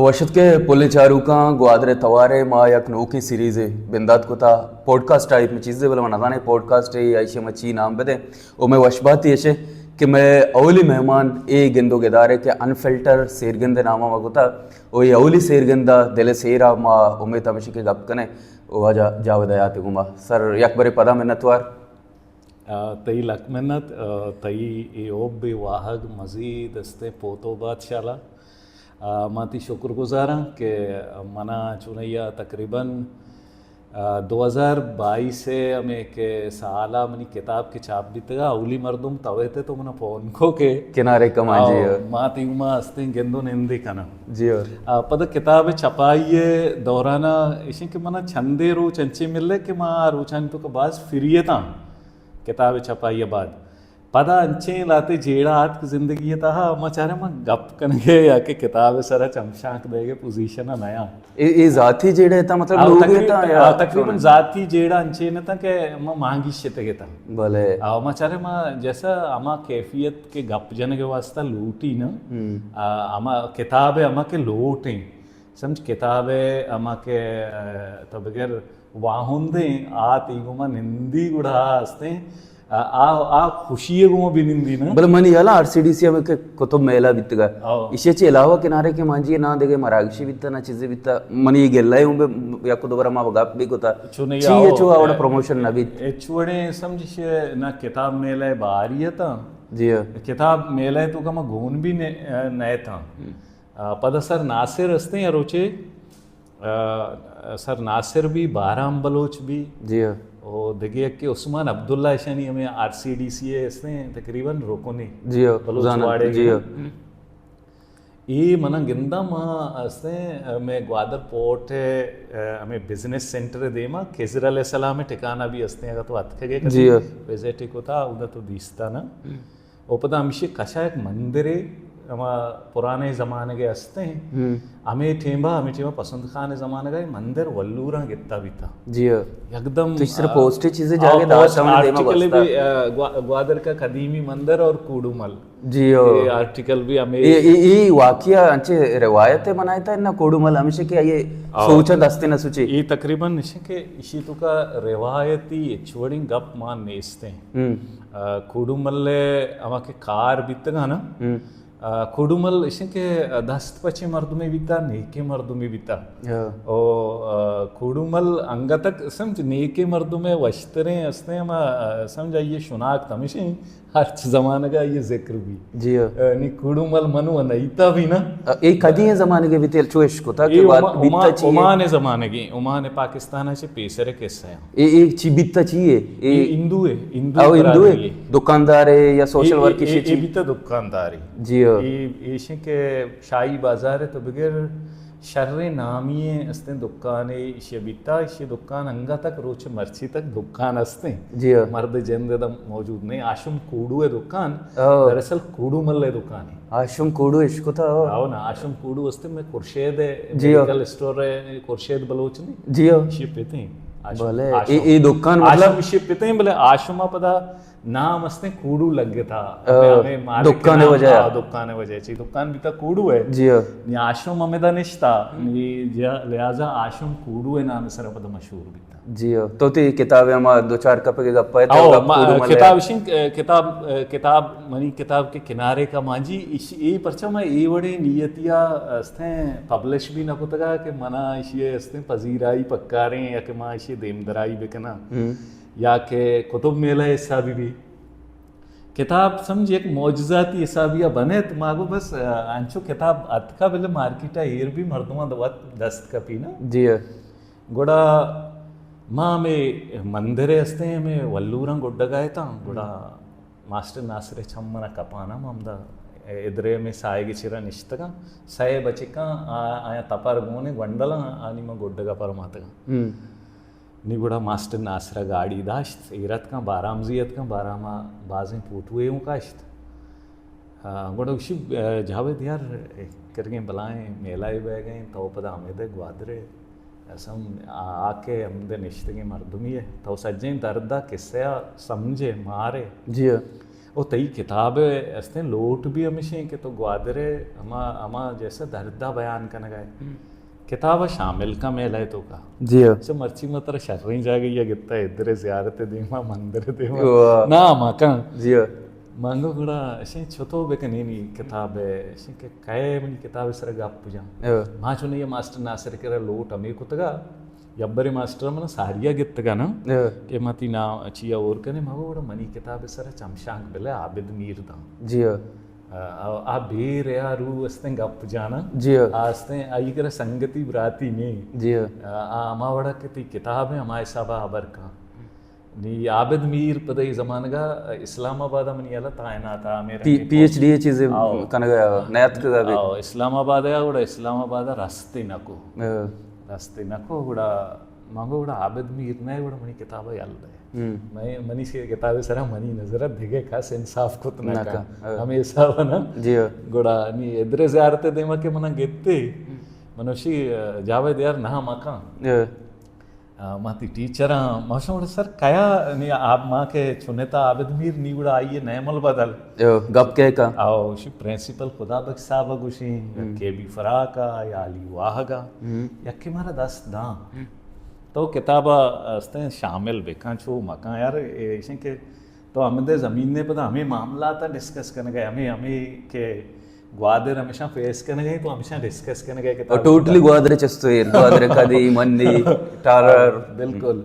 وش اتکے پلیں چاروکاں، گوادر ءِ توار ءَ ما یک نوکیں سیریزے بندات کتا، پوڈکاسٹ ٹائپ میں چیزے، بلے من نزانیں پوڈکاسٹ ءِ یا ایشی ءَ ما چی نام بدیں۔ او مئے وش باتی ایش کہ مئے اولی مہمان اے گند و گدار ءَ کہ انفلٹر سیرگند ءِ نام ءَ ما کتا، او اے اولی سیرگند ءَ دل ءِ سیر ءَ ما امیت ہمیش کہ گپ کنیں۔ او واجہ جاوید حیات گوما سر یک برے پدا منتوار۔ آ، تئی لک منت، آ، تئی اے حب، اے واہگ مزید استیں پوت و بات شالا۔ آ، ما تئی شکر گزاراں کہ منا چونیا تقریباً، آ، دو ہزار بائیس ءِ ہمے کہ سال ءَ منی کتاب کہ چاپ بیتگا، اولی مردم تو ات تو منا فون کو کہ کنارے کماں، جی۔ آ، ما تئی گوما استیں گند و نندے کناں۔ جی۔ آ، پدا کتاب چھپائی ءِ دوران ءَ ایشیں کہ منا چندے روچ انچیں ملے کہ ما آ روچانی توکا باز فری اتاں۔ کتاب ءِ چھپائی ءَ بعد پدا انچیں لہتے جیڑہ آتک زندگی ءِ تہا، ما چاریں ما گپ کنگ ءَ یا کہ کتاب ءِ سرا چمشانک دئیگ ءِ پوزیشن ءَ نیاں۔ اے، اے ذاتی جیڑہ اتاں، مطلب آ، لوگ تقریباً، اتاں یا آ، تقریباً چون؟ ذاتی جیڑہ انچیں اتاں کہ ما مانگیش اتگ اتاں۔ بلے۔ آ، ما چاریں ما جیسا ہما کیفیت کہ گپ جنگ ءِ واسطہ لوٹی نا، ہم۔ آ، ہما کتاب ءِ ہما کہ لوٹیں۔ سمجھ کتاب ءِ ہما کہ، آ، تو بگر واہندیں آ تئی گوما نندی گڑا آ استیں، آ، آ، آ خوشی ءِ گوما بہ نندی نا۔ بلے منی یلا آر سی ڈی سی ہمے کہ کتب میلہ بیتگا۔ او۔ ایشی چی علاوہ کنارے کمانجی نا دگہ مراگشی بیتا نا چیزے بیتا۔ منی گلہ ہوں بہ یک دو برا ما گپ بھی کتا۔ چونی چی آو۔ چو آوڑا پروموشن نہ بیت۔ اچ وڑیں سمجھش نا کتاب میلہ باری اتاں۔ جی ہاں۔ کتاب میلہ توکا ما گون بھی نہ، نہ اتاں۔ ہم۔ آ، پدا سر ناصر استیں روچے، آ، سر ناصر بھی، بہرام بلوچ بھی۔ جی ہاں۔ او دگہ یکے عثمان عبداللہ اشانی ہمے آر سی ڈی سی ءِ استیں تقریباً رکنے۔ جی ہاں، بلوچ زاناں، واڑے جی گا۔ ہاں۔ اے منا گنداں ما استیں، آ، مئے گوادر پورٹ ءِ، آ، ہمے بزنس سینٹر ءِ دیما خضر علیہ السلام ءِ ٹھکانہ بھی استیں، اگر تو اتکگے کدی جی ہاں۔ وزٹ کتا، اودا تو دیستا نا۔ ہم۔ و پدا ہمشی کشا یک مندرے، ہما پرانے زمانگے استیں۔ ہم۔ ہمے ٹیمبا، ہمے ٹیمبا پسند خان زمانگا اے مندر ولوراں گتا بیتا۔ جی ہاں۔ یکدم، تو اس طرح آ، پوسٹے چیزے آ، جاگے پوسٹ داتا ہمیں دیما آرٹیکل بستا۔ بھی، آ، گوا-، گوادر کا قدیمی مندر اور کوڈومل۔ جی ہاں۔ اے آرٹیکل بھی ہمے اے، اے، اے واقعہ انچے روایت بنائے تھا نا کوڈومل ہمیشہ کہ یہ آ۔ سوچا دستے نہ سوچے۔ اے تقریباً نشے کہ اشی توکا روایتی ہچ وڑیں گپ مان نیستیں۔ ہم۔ آ، کوڈومل ءِ ہما کہ کار بیتگا نا، ہم۔ آ، کوڈومل اشیں کہ دست پچیں مردمے بیتا، نیکیں مردمے بیتا۔ ہاں۔ او، آ، کوڈومل انگتک سمجھ نیکیں مردمے وشتریں استیں، ہما، آ، سمجھ آئیے شناخت ہمیشیں ہرچ زمانگا آئیے ذکر بھی۔ جی ہاں۔ آ، نی کوڈومل منو نئیتا بھی نا۔ آ، اے کدی ہیں زمانگے بیتے چوش کتا کہ اے بات عما-، بیتا چی ہے؟ عمان زمانگے، عمان پاکستان سے پیسر قصہ ہے۔ اے، اے چی بیتا چی ہے؟ اے اے ہندو ہے، ہندو او ہندو برادری ہے؟ ہے۔ دکاندار ہے یا سوشل اے، ورک اے، کسی اے چی؟ بیتا دکاندار ہے۔ جی ہاں۔ اے، ایشیں کہ شاہی بازار ہے تو بغیر شریں نامی ہے استیں دکان ہے، ایشی بیتا، ایشی دکان انگا تک روچ مرچی تک دکان استیں۔ جی ہاں۔ مرد جند دم موجود نہیں، آشم کوڈو ہے دکان، او۔ دراصل کوڈو مل ہے دکان ہے۔ آشم کوڈو اشکتا ہو۔ آو نا، آشم کوڈو استیں میں خورشید ہے، جی ہاں۔ میڈیکل اسٹور ہے، خورشید بلوچ نہیں؟ جی ہاں۔ ایشی پیتے ہیں۔ آشم، بلے، آشم۔ اے، اے دکان مطلب؟ آشم ایشی پیتے ہیں، بلے آشم پدا نام استیں کوڈو لگتا۔ آ، ہمیں، ہمیں مارے دکان کے نام، وجہ۔ آ، دکان وجہ چی، دکان بیتا کوڈو ہے۔ جی ہاں۔ نی آشم ہمیں دا نشتا، ہم۔ نی جا-، لہذا آشم کوڈو ہے نام سر پدا مشہور بیتا۔ جی ہاں۔ تو تی کتاب ہما دو چار کپ کے گپا ہے، تو او، گپ ما-، کوڈو ملے۔ کتاب شنگ، اے، کتاب، اے، کتاب منی کتاب کے کنارے کا مانجی، اش-، اے پرچہ میں اے وڑے نیتیا استیں پبلش بھی نہ کتگا کہ منا اشی استیں پذیرائی پکاریں یا کہ ما اشی دیمدرائی بکنا۔ ہم۔ یا کہ کتب میلہ حصہ بھی بھی۔ کتاب سمجھ یک معجزاتی حسابی ء بنت، ما گو بس، آ، انچو کتاب اتکا بلے مارکیٹ ء ایر بھی مردماں وت دست کپی نا۔ جی۔ گڑا ما ہمے مندر ء استیں، ہمے ولوراں گڈگا اتاں، گڑا ماسٹر ناصر ء چم منا کپانا، ما ہمدا ادرے ہمے سائگ چرا نشتگاں، سئے بچکاں، آ-، آیاں تپر گونے گونڈلاں، آنی ما گڈگا پرماتگاں۔ ہم۔ نی گڑا ماسٹر ناصر ء گاڑی داشت، ایر اتکاں، بارام زی اتکاں، بارام ء بازیں پوٹوے اوں کشت۔ آ، گڑا گوشی، آ، جاوید یار، کرگیں بلائیں میلہ ء بیگ ء، تو پدا ہمیدے گوادر ء، اسم آ، آ کہ ہمدے نشتگیں مردمی ء، تو سجیں درد ء قصہ ء سمجھے مارے۔ جی ہاں۔ او تئی کتاب ءِ استیں لوٹ بھی ہمیشیں کہ تو گوادر ءِ ہما، ہما جیسا دردا بیان کنگا ئے۔ کتاب ءَ شامل کن میلہ ءِ توکا۔ جی ہاں۔ چہ مرچی ما ترا شریں جاگہ یا گتا، ادرے زیارت ءِ دیما، مندر ءِ دیما۔ واہ۔ نا، ما کن۔ جی ہاں۔ منگو گڑا اشیں چتو بکنینی کتاب ءَ، اشیں کہ کئے منی کتاب ءِ سرا گپ جان۔ ہاں۔ ما چون یہ ماسٹر ناصر کرا لوٹ ہمیں کتگا، یبرے ماسٹر من ساریا گتگا نا، ہاں۔ کہ ما تی نام چیا اور کنے، ما گڑا منی کتاب ءِ سرا چمشانک بلے عابد میر داں۔ جی ہاں۔ آ، آ، آ بے ریا روح استیں گپ جانا۔ جی ہاں۔ آ استیں آئی کرا سنگتی براتی نہیں۔ جی ہاں۔ آ، آ ہما وڑا کہ تی کتاب ءَ ہما حسابا ہبر کن۔ نی عابد میر پدا ای زمانگا اسلام آباد ءَ منی یلا تعینات ءَ، ہمے پی-، رنگیں پی ایچ ڈی ءِ چیزے آؤ۔ کنگا نیاتکگا بی۔ آؤ، اسلام آباد ءَ گڑا اسلام آباد ءَ رستے نکو۔ ہاں۔ رستے نکو گڑا منگو گڑا عابد میر نہ گڑا منی کتاب ءَ یل دے۔ ہم۔ میں، منی سے کتاب ءِ سرا منی نظر ءَ دگہ کس انصاف کت نہ نہ کن۔ کن۔ ہاں۔ ہمے حساب ءَ نا۔ جی ہاں۔ گڑا نی ادرے زیارت ءِ دیما کہ منا گتے، منوشی، آ، جاوید یار نہ مکان۔ ہاں۔ آ، ما تی ٹیچراں، ما شما سر کیا نی آپ ما کہ چنتا عابد میر نی گڑا آئیے نیم البدل۔ یو، گپ کئے کا؟ آؤ، شی پرنسپل خدا بخش صاحب گوشیں، ہم۔ یکے بی فراق ءَ یا علی واہگ ءَ، ہم۔ یکے مارا دست داں۔ ہم۔ تو کتاب ءَ استیں شامل بکن، چو مکن یار، ایشیں کہ تو ہمدے زمین نے پدا ہمیں معاملات ڈسکس کنگا، ہمیں، ہمیں کہ گوادر ہمیشہ فیس کنگا، تو ہمیشہ ڈسکس کنگا کہ اور ٹوٹلی گوادر چستو ہے، گوادر کدی، منی، ٹارر۔ بالکل۔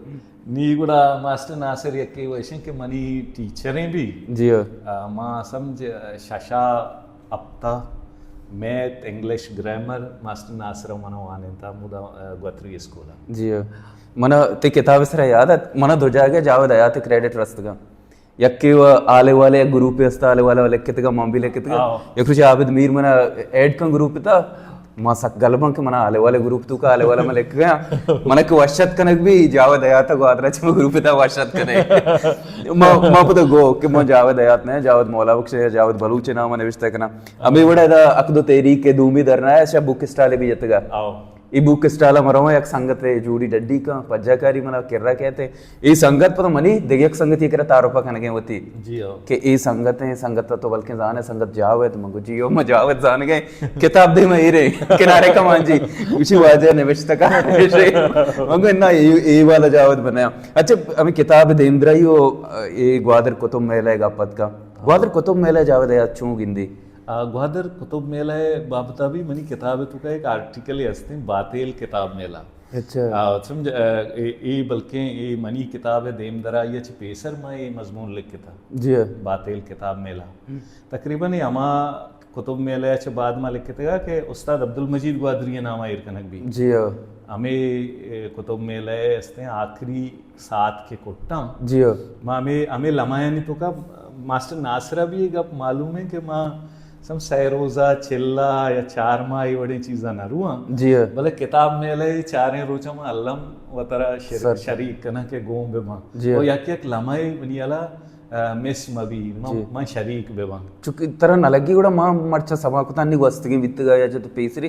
نی گڑا ماسٹر ناصر یکے وشیں کہ منی ٹیچریں بھی۔ جی ہاں۔ آ، ما سمجھ ششا ہپتہ میتھ، انگلش، گرامر ماسٹر ناصر ءَ منا وانینتا مدا، آ، گوتری اسکول ءَ۔ جی ہاں۔ منا تی کتاب سرا یاد ات، منا دو جاگہ جاوید حیات کریڈٹ رستگا۔ یکے و آلے والے گروپ است، آلے والے لکھتگا، من بھی لکھتگا۔ آؤ۔ یک روچ عابد میر منا ایڈ کن گروپ تا، ما سک گل باں کہ منا آلے والے گروپ تو کا آلے والا ما لکھ گیا۔ منا کہ وشت کنگ بھی جاوید حیات گوادر چم گروپ تا وشت کنے۔ ما، ما پتہ گو کہ ما جاوید حیات نہ، جاوید مولا بخش ہے، جاوید بلوچ نام نوشتہ کنا۔ ہمیں وڑا دا اکدو تحریک کے دومی دھرنا ہے، شب بک اسٹال بھی جتگا۔ آؤ۔ ای بک اسٹال ءَ مرو یک سنگت ءَ جوڑی ڈڈی کن، پجا کاری منا کرا کہتے۔ ای سنگت پتہ منی دگہ یک سنگتی کرا تعارف کنگے وتی۔ جی ہاں۔ کہ ای سنگت ہیں، سنگت تو بلکہ زانے، سنگت جاوید، من گو جی ہو، من جاوید زانگے، کتاب دے میں ایرے، کنارے کمان جی، اسی واجہ نوشتہ کا۔ من گو نا، ای، ای والا جاوید بنایا۔ اچھا، ہمیں کتاب دیم درائی ہو، ای گوادر کتب میلہ گپت کا۔ گوادر کتب میلہ جاوید یار چون گندی؟ آ، گوادر کتب میلہ ءِ بابت ءَ بھی منی کتاب ءِ توکا ایک آرٹیکل ہستیں، باتیل کتاب میلہ۔ اچھا۔ آ، سمجھ، آ، اے، اے بلکیں اے منی کتاب ءِ دیم درائی ءَ چہ پیسر ما اے مضمون لکھتا۔ جی ہاں۔ باتیل کتاب میلہ۔ ہم۔ تقریباً اے ہما کتب میلہ ءَ چہ بعد ما لکھتگا کہ استاد عبدالمجید گوادری ءِ نام ءَ ایر کنگ بی۔ جی ہاں۔ ہمے، اے، کتب میلہ ءِ ہستیں آخری ساعت کہ کٹاں۔ جی ہو۔ ما ہمے، ہمے لمحانی توکا ماسٹر ناصرہ بھی یہ گپ معلوم ہے کہ ما سم سہ روزہ، چلہ یا چار ماہ یہ وڑیں چیزاں نہ رواں۔ جی ہو۔ بلے کتاب میلہ یہ چاریں روچاں ما الم وترا شر-، سر۔ شریک کناں کہ گون بہ باں۔ جی ہو۔ اور یک یک لمحہ منی الا، آ، مس مبی، من، جی۔ من شریک بہ باں۔ چونکہ ترا نہ لگی گڑا ما مرچا سما کتا نی گوستگیں بیتگا یا چہ تو پیسری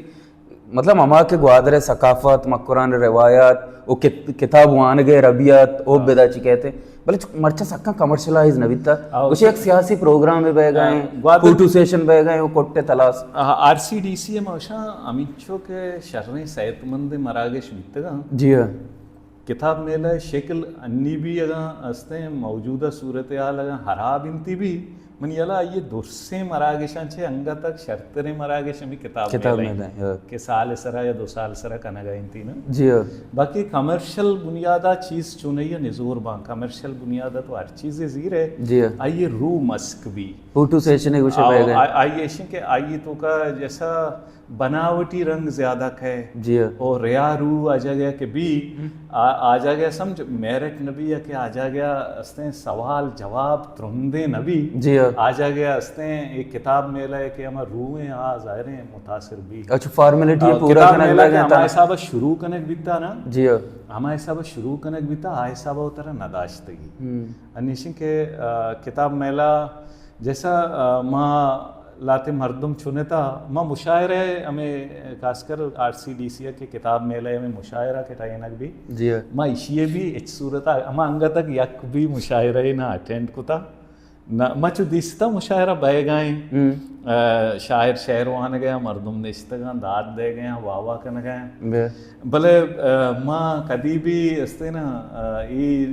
مطلب ہما کہ گوادر ءِ ثقافت، مکران ءِ روایات و کت-، کتاب وانگ ءِ ربیات و ہاں۔ بدا چی کہتے، بلے چ-، مرچا سکا کمرشلائز نہ بیتا۔ ہاں، گوشے یک سیاسی پروگرام بہ گئے، ہاں، گوادر فوٹو سیشن بہ گئے و کٹ تلاس۔ ہاں، آر سی ڈی سی ءَ ما گوشاں ہمینچو کہ شریں صحت مند مراگش بیتگاں۔ جی ہاں۔ کتاب میلہ ءِ شکل انی بھی اگاں استیں، موجودہ صورتحال اگاں ہراب انتی بھی، منی ہیالا آئی ءِ درسیں مراگشاں چہ انگت ءَ شرتریں مراگش ہمے کتاب کتاب میلہ میلہ، ہاں۔ کہ سال ءِ سرا یا دو سال ءِ سرا کنگ ءَ انتی نا۔ جی ہاں۔ باقی کمرشل بنیاد ءَ چیز چونائی ءَ نزور باں، کمرشل بنیاد ءَ تو ہر چیزے زیر ہے۔ جی ہاں۔ آئی ءِ روح مسک بھی۔ فوٹو سیشن ءَ گوشے آؤ، بہ گئے۔ آ-، آئی ءِ ایشیں کہ آئی ءِ توکا جیسا بناوٹی رنگ زیادہ کئے۔ جی ہاں۔ او ریا روح آ جاگہ کہ بی، ہم۔ آ، آ جاگہ سمجھ میرٹ نہ بی یا کہ آ جاگہ استیں سوال جواب ترندیں نہ بی۔ جی ہاں۔ آ جاگہ استیں ایک کتاب میلہ ہے کہ ہما روح ہیں، آ ظاہر ہیں متاثر بی۔ اچھا، فارمیلٹی آ، پورا کتاب کنگ میلہ لگے کہ ہما تھا۔ حساب شروع کنگ بیتا نا۔ جی ہاں۔ ہما حساب شروع کنگ بیتا، آ حساب ءَ ترا نہ داشتگی۔ ہم۔ انیشن کہ، آ، کتاب میلہ جیسا، آ، ما لہتے مردم چنتا، ما مشاعرہ ہمے خاص کر آر سی ڈی سی ءَ کہ کتاب میلہ ہمے مشاعرہ کہ ٹائینگ بی۔ جی ہاں۔ ما ایشی ءَ بھی ہچ صورت ءَ ہما انگت تک یک بھی مشاعرہ ءَ نہ اٹینڈ کتا۔ نہ، ما چو دیستہ مشاعرہ بئیگائیں، ہم۔ آ، شاعر شعر وانگا، مردم نشتگاں، داد دئیگا، واہ واہ کنگا۔ بے۔ بلے، آ، ما کدی بھی استیں نا، آ، ای،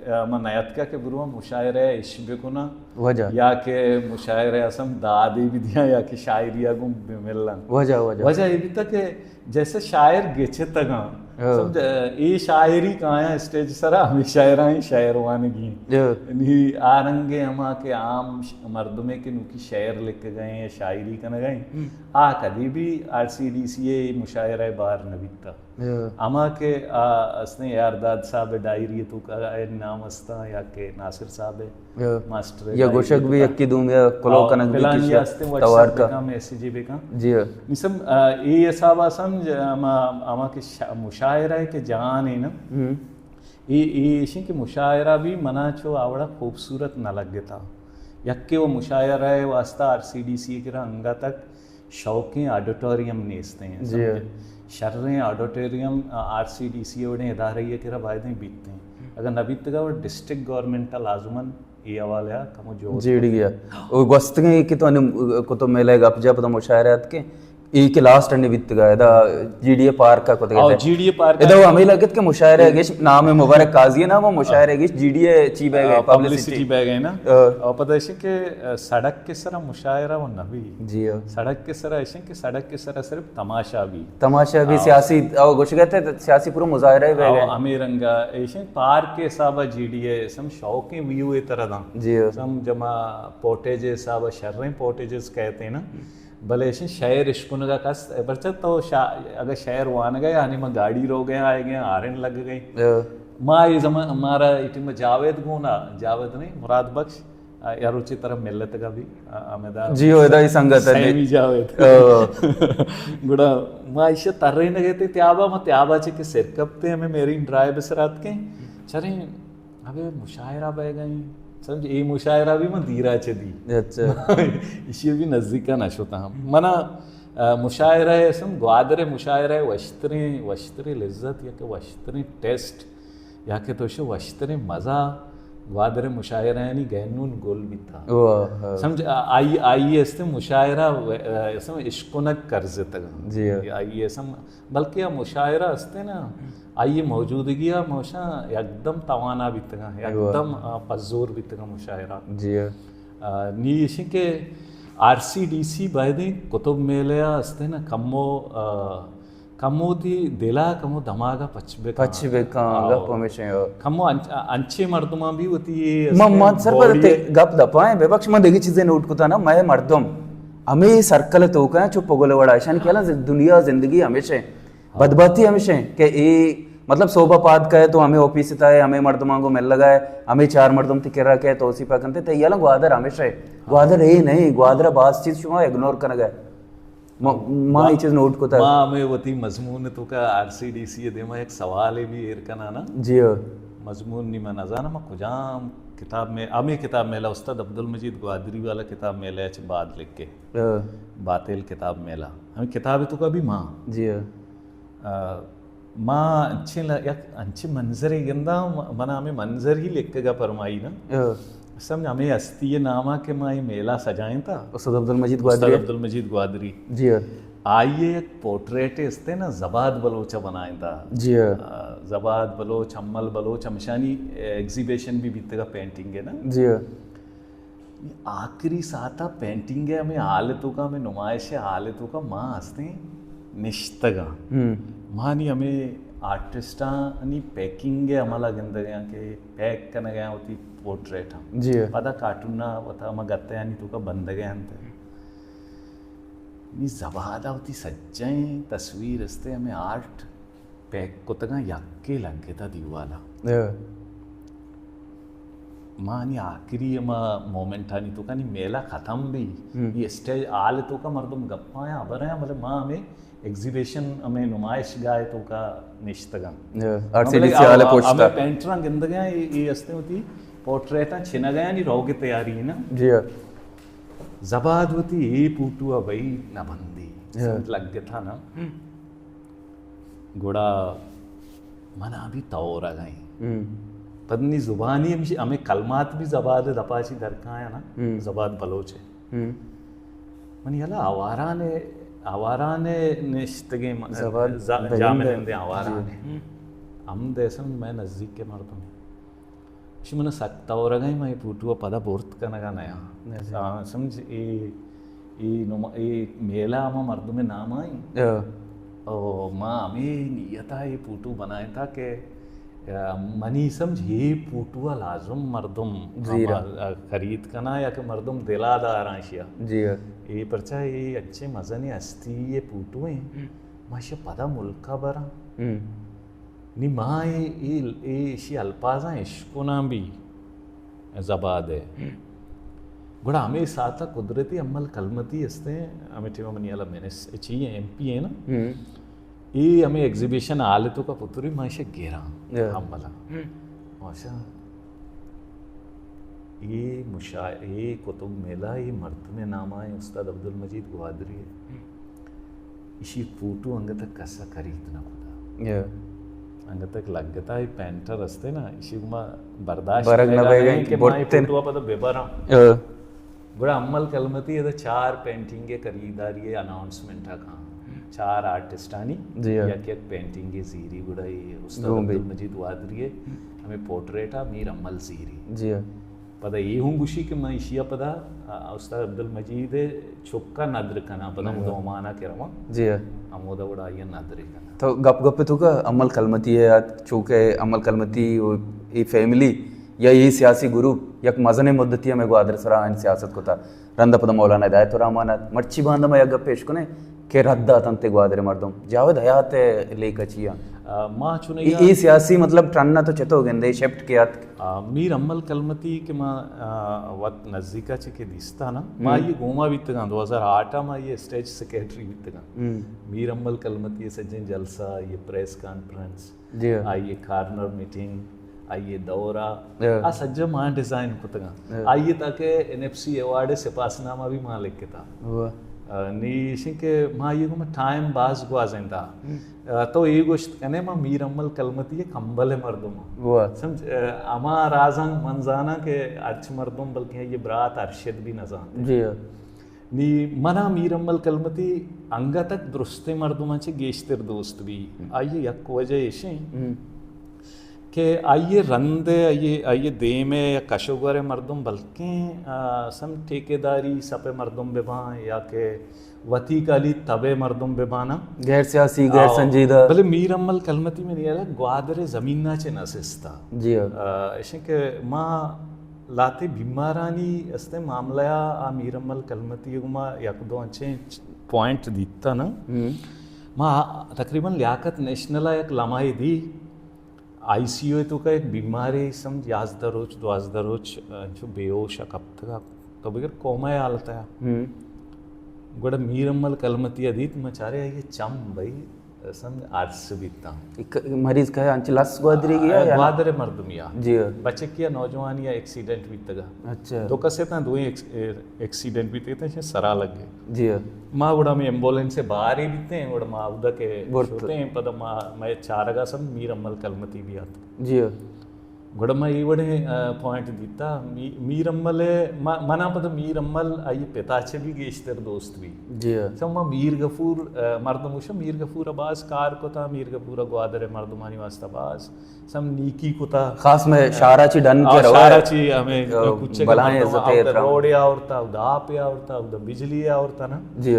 آ، ما نیاتکا کہ برواں مشاعرہ اش بکناں۔ وجہ؟ یا کہ مشاعرہ اسم دادی بھی دیاں یا کہ شاعری گوں بملن۔ وجہ، وجہ۔ وجہ یہ بھی تھا کہ جیسے شاعر گچتگاں، ہاں۔ سمجھ، اے شاعری کایاں اسٹیج سرا ہمیں شاعراں شاعر وانگی۔ ہاں۔ یعنی آ رنگے ہما کہ عام ش-، مردمے کہ نوکی شعر لکھگئے یا شاعری کنگئے، ہم۔ آ کدی بھی آر سی ڈی سی اے مشاعرہ بار نہ بیتا۔ ہاں۔ ہما کہ آ استیں یارداد صاحب ڈائری توکا اے نام استاں یا کہ ناصر صاحب یا ماسٹر یا گوشگ بھی یکی دومی ءَ کلو کنگ بھی پلانی کش ہستیں، واٹس توار ایپ کا۔ بکن، میسجی بکن۔ جی ہاں۔ مثلاً، آ، اے حساب ءَ سمجھ، ہما، ہما کہ شا-، مشاعرہ ہے کہ جہان ہے نا، ہم۔ اے، اے ایشیں کہ مشاعرہ بھی منا چو آوڑا خوبصورت نہ لگتا۔ یکے وہ مشاعرہ ہے واسطہ آر سی ڈی سی کرا انگا تک شوقیں آڈیٹوریم نیستیں، جی۔ سمجھے؟ شریں آڈیٹوریم، آ، آر سی ڈی سی وڑیں ادارہ یہ کرا بایدیں بیتیں۔ اگر نہ بیتگا، وہ ڈسٹرکٹ گورنمنٹ لازماً اے حوالہ ءَ کمو جوڑ جیڑی گیا۔ او گوستگیں کہ تو انو قطب میلہ گپ جا پدا مشاعرہ ات کہ اے کہ لاسٹ انڈے بیتگا، ادا جی ڈی اے پارک کا کتگا او تھے۔ جی ڈی اے پارک ادا کا وہ ہمیں لگت کہ مشاعرہ گیش نام مبارک قاضی ہے نا، وہ مشاعرہ گیش جی ڈی اے چی بہ گئے، آ، پبلسٹی۔ پبلسٹی بہ گئے نا۔ آ۔ اور پتہ ہے کہ، آ، سڑک کے سرا مشاعرہ وہ نہ بھی۔ جی ہاں۔ سڑک کے سرا ایسے کہ سڑک کے سرا صرف تماشا بھی۔ تماشا بھی آ۔ سیاسی، او گوشگتے سیاسی پورا مظاہرہ بہ گئے۔ آ، ہمیں رنگا ایسے پارک کے حساب جی ڈی اے سم شوقیں ویو ءِ طرح داں۔ جی۔ سم جما پوٹیج حساب، شریں پوٹیجز کہتے ہیں نا، بلے ایشیں شعر اشکنگا کس، پرچہ تو شا-، اگر شعر وانگا یعنی ما گاڑی روگا آئیگا، ہارن لگگا۔ ہاں۔ ما یہ زمان، مارا اے ٹیم جاوید گونا، جاوید نہیں، مراد بخش، آ، یا روچی طرح ملتگا بھی، آ، ہمیدا جی، ہو، ادا ہی سنگت ہے۔ سیمی جاوید۔ ہاں۔ گڑا ما ایشی ترینگے تھے تیابا، ما تیابا چے کہ سر کپتے ہمیں میرین ڈرائیو سرات کے، چریں ابے مشاعرہ بہ گئیں، سمجھ، اے مشاعرہ بھی من دیرا چہ دی۔ اچھا۔ ایشی بھی نزدیکا نہ شتا ہم۔ منا، آ، مشاعرہ ہے سم، گوادر مشاعرہ ہے وشتریں، وشتریں لذت یا کہ وشتریں ٹیسٹ یا کہ تو شو وشتریں مزہ گوادر مشاعرہ یعنی گہنون گل بیتا۔ واہ، ہاں۔ سمجھ، آ، آئی، آئی است مشاعرہ، آ، سم اشکنک کرزتگ۔ جی ہاں۔ آئی سم بلکہ آ مشاعرہ ہستے نا، آئی موجودگی آ موشاں یکدم توانا بیتگاں، یکدم، آ، پزور بیتگاں مشاعرہ۔ جی ہاں۔ آ، نی ایشی کہ آر سی ڈی سی بایدیں قطب میلہ آ ہستے نا کمو، آ، کمو تی دلا کمو دماغا پچ بکاں۔ پچ بکاں، آؤ۔ گپ ہمیشہ ہو۔ کمو انچ-، انچے مردماں بھی ہوتی ہے، من، من سر پر گپ دپائیں، بے بخش من دیگی چیزیں نوٹ کتا نا، میں مردم ہمیں سرکل توکا چپ گل وڑا، ایشانی خیال دنیا زندگی ہمیشہ بدبختی ہمیش انت کہ اے مطلب صوبہ پاد کئے تو ہمے آفیس تہا ئے، ہمے مردماں گوں ملگا ئے، ہمے چار مردم تئی کرا کئے توسیپ کنت، تئی یلہ گوادر ہمیش انت۔ گوادر اے نہ انت، گوادر ءَ باز چیز شما اگنور کنگا ئے۔ ما، ما اے چیز نوٹ کتا۔ ما ہمے وتی مضمون توکا آر سی ڈی سی ءِ دیما یک سوالے بھی ایر کناں نا۔ جی ہو۔ مضمون نی من نزاناں ما کجام کتاب میں، ہمے کتاب میلہ استاد عبدالمجید گوادری والا کتاب میلہ چہ بعد لکھے۔ ہاں۔ باتیل کتاب میلہ۔ ہمے کتاب توکا بھی ما۔ جی ہو۔ آ، ما انچیں ل-، یک انچیں منظرے گنداں، م-، منا ہمے منظر ہی لکھگا پرمائی نا۔ ہاں۔ سمجھ، ہمے ہستی ناما کہ ما اے میلہ سجائینتا۔ استاد عبدالمجید گوادری۔ استاد عبدالمجید گوادری۔ جی ہاں۔ آئی ءِ یک پورٹریٹ استے نا، زباد بلوچ ءَ بنائینتا۔ جی ہاں۔ آ، زباد بلوچ، حمل بلوچ، ہمشانی ایگزیبیشن بھی بیتگا پینٹنگ ہے نا۔ جی ہاں۔ آخری ساعت ءَ پینٹنگ ءِ ہمے ہال ءِ توکا، ہمے نمائش ءِ ہال ءِ توکا ما ہستیں نشتگاں۔ ہم۔ ما نی ہمے آرٹسٹانی پیکنگ ءِ عمل ءَ گندگ ءَ آں کہ پیک کنگ ءَ آں وتی پورٹریٹاں۔ جی۔ پدا کارٹون ءَ وتا ہما گتیانی توکا بندگ ءَ انت۔ نی زباد ءَ وتی سجہیں تصویر استے ہمے آرٹ پیک کتگاں یکے لگتا دیوالا۔ ہاں۔ ما نی آخری ہما مومنٹانی توکا نی میلہ ختم بھی، ہم۔ یہ اسٹیج ہال توکا مردم گپایاں، ہبرایاں، بلے ما ہمے ایگزیبیشن، ہمے نمائش گاہ توکا نشتگاں۔ ہاں، آر سی ڈی سی بلے ہال آ-، پشتا۔ ہمے پینٹراں گندگاں، یہ، یہ ہستے وتی پورٹریٹاں چھنگاں نی روگ تیاری نا۔ جی ہاں۔ زباد وتی اے پوٹو ءَ بئی نہ بندی۔ ہاں۔ سمجھ لگ تھا نا۔ ہم۔ گڑا منا بھی تورگ ءَ ایں۔ ہم۔ پد نی زبانی ہمشی، ہمیں کلمات بھی زباد دپاچی درکایا نا، ہم۔ زباد بلوچ ہے۔ ہم۔ منی ہلا آواران، آواران نشتگیں م-، زباد ز-، بلند جامنندیں ہے۔ آواران جی۔ ہے۔ ہم۔ ہم دیسن میں نزدیک کے مردم۔ شی من سک تورگیں، میں پوٹو پدا برت کنگا نیا۔ نزدیک۔ آ، سمجھ اے، اے نما-، اے میلہ ہما مردم نام آئی۔ ہاں۔ او ما ہمیں نیتا اے پوٹو بنائیں تھا کہ، آ، منی سمجھ اے پوٹو لازم مردم زیرا۔ ہما، آ، خرید کنا یا کہ مردم دلا داراں شیا۔ جی ہاں۔ اے پرچا اے اچھے مزنی ہستی اے پوٹو ہیں۔ ہم۔ ما شیا پدا ملکا براں۔ ہم۔ نی ما اے، اے، اے ایشی الفاظاں اشکناں بھی زباد ہے۔ ہم۔ گڑا ہمیں ساعتا قدرتی امل کلمتی ہستے ہیں، ہمیں ٹیمہ منی والا منس-، چی ہیں، ایم پی ہیں نا؟ ہم۔ اے ہمیں ایگزیبیشن حال تو کا پتری ما ایشی گیراں یا۔ امل۔ ہم۔ ماشاء۔ اے مشا-، اے کتب میلہ، اے مردم نام آئیں استاد عبدالمجید گوادری ہے۔ ہم۔ ایشی فوٹو انگت کسا خرید نہ کتا۔ یا۔ انگت لگتا اے پینٹر ہستے نا، ایشی ما برداشت برگ نہ نہ بیگا کہ ما اے برتن۔ فوٹو پتہ ببراں۔ یا۔ گڑا امل کلمتی ادا چار پینٹنگ خریداری اناؤنسمنٹ کاں۔ چار آرٹسٹانی جی ہاں۔ یک یک پینٹنگ زیری گڑا اے استاد گوں بھی۔ عبدالمجید وادری ہے۔ ہمیں پورٹریٹ آ میر امل زیری۔ جی ہاں۔ پدا اے ہوں گوشی کہ من ایشی ء پدا، آ، استاد عبدالمجید ء چکا ندر کناں، پدا ہمودا عمان ء کہ رواں، جی ہاں۔ ہمودا وڑا آئی ء ندر کناں۔ تو گپ گپ تو کا امل کلمتی ء یات، چوکہ امل کلمتی و اے فیملی یا اے سیاسی گروپ یک مزنیں مدتی ہمیں گوادر سرا آئین سیاست کتا، رند پدا مولانا ہدایت الرحمان ات، مرچی باندم یک گپ پیش کنے کہ رد داتنت گوادر مردم، جاوید حیات ء لیکہ چی آں؟ آ، ما چون اے، اے سیاسی مطلب ٹرن ء تو چتو گندے شفٹ کے اتک؟ آ، میر امل کلمتی کہ ما، آ، وت نزیکا چہ کہ دیستا نا، ما ہم۔ آئی گوما بیتگاں، دو ہزار آٹھ ء ما آئی اسٹیج سیکرٹری بیتگاں۔ ہم۔ میر امل کلمتی سجیں جلسہ، آئی پریس کانفرنس، جی۔ آئی کارنر میٹنگ، آئی دورہ، جی۔ آ سجہ ما ڈیزائن کتگاں۔ جی۔ آئی تاکہ این ایف سی ایوارڈ سپاس نامہ بھی ما لکھتا۔ واہ۔ آ، نی ایشیں کہ ما آئی گوما ٹائم باز گوازینتا۔ ہم۔ آ، تو اے گوشت کنے ما میر امل کلمتی ء کمبل ء مردم آں۔ واہ۔ سمجھ، آ، ہما رازاں من زاناں کہ ہرچ مردم بلکیں آئی برات ارشد بھی نہ زانت۔ جی ہاں۔ نی منا میر امل کلمتی انگت تک درستیں مردماں چہ گیشتر دوست بی۔ ہم۔ آئی یک وجہ ایشیں ہم۔ کہ آئی رند ء، آئی، آئی دیم ء یا کش و گور ء مردم بلکیں، آ، سم ٹھیکیداری سپ ء مردم بہ باں یا کہ وتی کالی تب ء مردم بہ باناں۔ غیر سیاسی، غیر آؤ۔ سنجیدہ۔ بلے میر امل کلمتی منی یلا گوادر ء زمین ء چہ نہ سستا۔ جی ہاں۔ آ، ایشیں کہ ما لاتے بیمارانی استیں معاملہ ء آ میر امل کلمتی ء گوما یک دو انچیں پوائنٹ دیتا نا۔ ہم۔ ما تقریباً لیاقت نیشنل ء یک لمحے دی، آئی سی یو ء توکا یک بیمارے سمجھ یازدہ روچ، دوازدہ روچ، انچو بے ہوش ء کپتگ ات۔ تو بگر کوما ء حالت ء۔ ہم۔ گڑا میر امل کلمتی ء دیت، من چارے آئی ء چم بھئی سمجھ ارس بیتاں۔ ایک مریض کہے انچ لس گوادری گیا آ، یا نا؟ گوادر مردمی آ۔ جی ہاں۔ بچکی ء نوجوانی ء ایکسیڈنٹ بیتگ ء۔ اچھا۔ دو کسے تاں دوئیں ایکس-، اے، ایکسیڈنٹ بیتے تاں چہ سرا لگے۔ جی ہاں۔ ما گڑا ہمیں ایمبولینس ء بارے بیتیں، گڑا ما اودا کہ برت۔ شتیں، پدا ما، مئے چارگا سم میر امل کلمتی بھی آتک۔ جی۔ گڑا ما اے وڑیں، آ، پوائنٹ دیتا، می-، میر امل ء، ما-، منا پدا میر امل آئی پتا چہ بھی گیشتر دوست بھی۔ جی۔ سم ما میر غفور، آ، مردم گوشا میر غفور ء باز کار کتا، میر غفور ء گوادر ء مردمانی واسطہ باز سم نیکی کتا۔ خاص میں شارا چی ڈن آ، کے روئے۔ شارا چی ہمیں آ، کچھ بلائیں مردم عزت آورتا، احترام۔ روڈ آورتا، اودا آپ آورتا، اودا بجلی آورتا نا۔ جی۔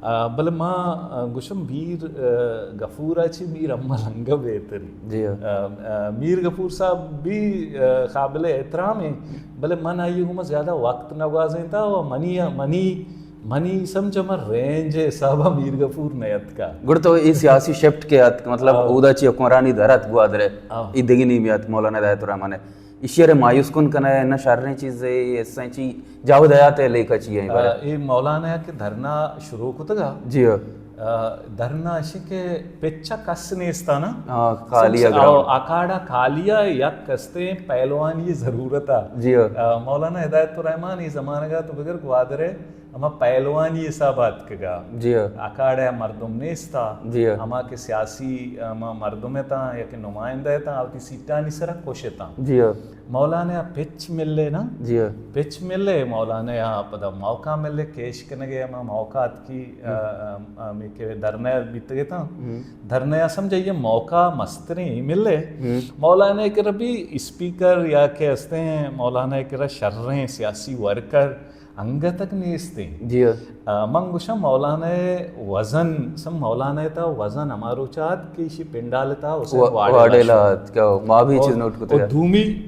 آ، بلے ما، آ، گوشم میر، آ، غفور ء چی میر امل انگہ بہتری۔ جی۔ آ، آ، میر غفور صاحب بھی، آ، قابل احترام ہیں، بلے من آئی گوما زیادہ وقت نہ گوازینتا و منی، منی، منی سمجھ ما رینج حساب میر غفور نہ اتکا۔ گڑ تو اے سیاسی شفٹ کے ات، مطلب آؤ۔ اودا چی حکمرانی در ات گوادر ء۔ آؤ۔ اے دگہ نیمی ات مولانا ہدایت الرحمان ء۔ ایشی ء مایوس کن کنئے، نہ شریں چیزے، ایسیں چی جاوید حیات ء لیکہ چی ایں؟ آ، اے مولانا کہ دھرنا شروع کتگا۔ جی ہاں۔ آ، دھرنا اشی کہ پچا کس نیستا نا۔ ہاں، خالی سمجھ، اگراؤنڈ۔ آ، اکاڑا خالی ء یک کستیں پہلوانی ضرورت ء۔ جی ہاں۔ آ، مولانا ہدایت الرحمان ای زمانگا تو بگر گوادر ء ہما پہلوانی حساب ءَ اتکگا۔ جی ہاں۔ اکاڑہ ءَ مردم نیستا۔ جی ہاں۔ ہما کہ سیاسی ہما مردم اتاں یا کہ نمائندہ اتاں، آ وتی سیٹانی سرا کش اتاں۔ جی ہاں۔ مولانا ءَ پچ ملے نا؟ جی ہاں۔ پچ ملے، مولانا ءَ پدا موقع ملے، کیش کنگے ہما موقع اتکی، آ، آ، ہمے کہ دھرنا بیتگ اتاں۔ ہم۔ دھرنا ءَ سمجھا یہ موقع مستریں ملے۔ ہم۔ مولانا ءِ کرا بھی اسپیکر یا کہ ہستیں، مولانا ءِ کرا شریں سیاسی ورکر انگت تک نیست ایں۔ جی ہاں۔ آ، من گوشاں مولانا ءِ وزن، سم مولانا ءِ تہا وزن ہما روچ ءَ ات کہ ایشی پنڈال ءِ تہا حسین وا-، واڈیلا واڈیلا شو۔ ات، کیا ما بھی اور، چیز نوٹ کتگ اور ہے۔ دومی،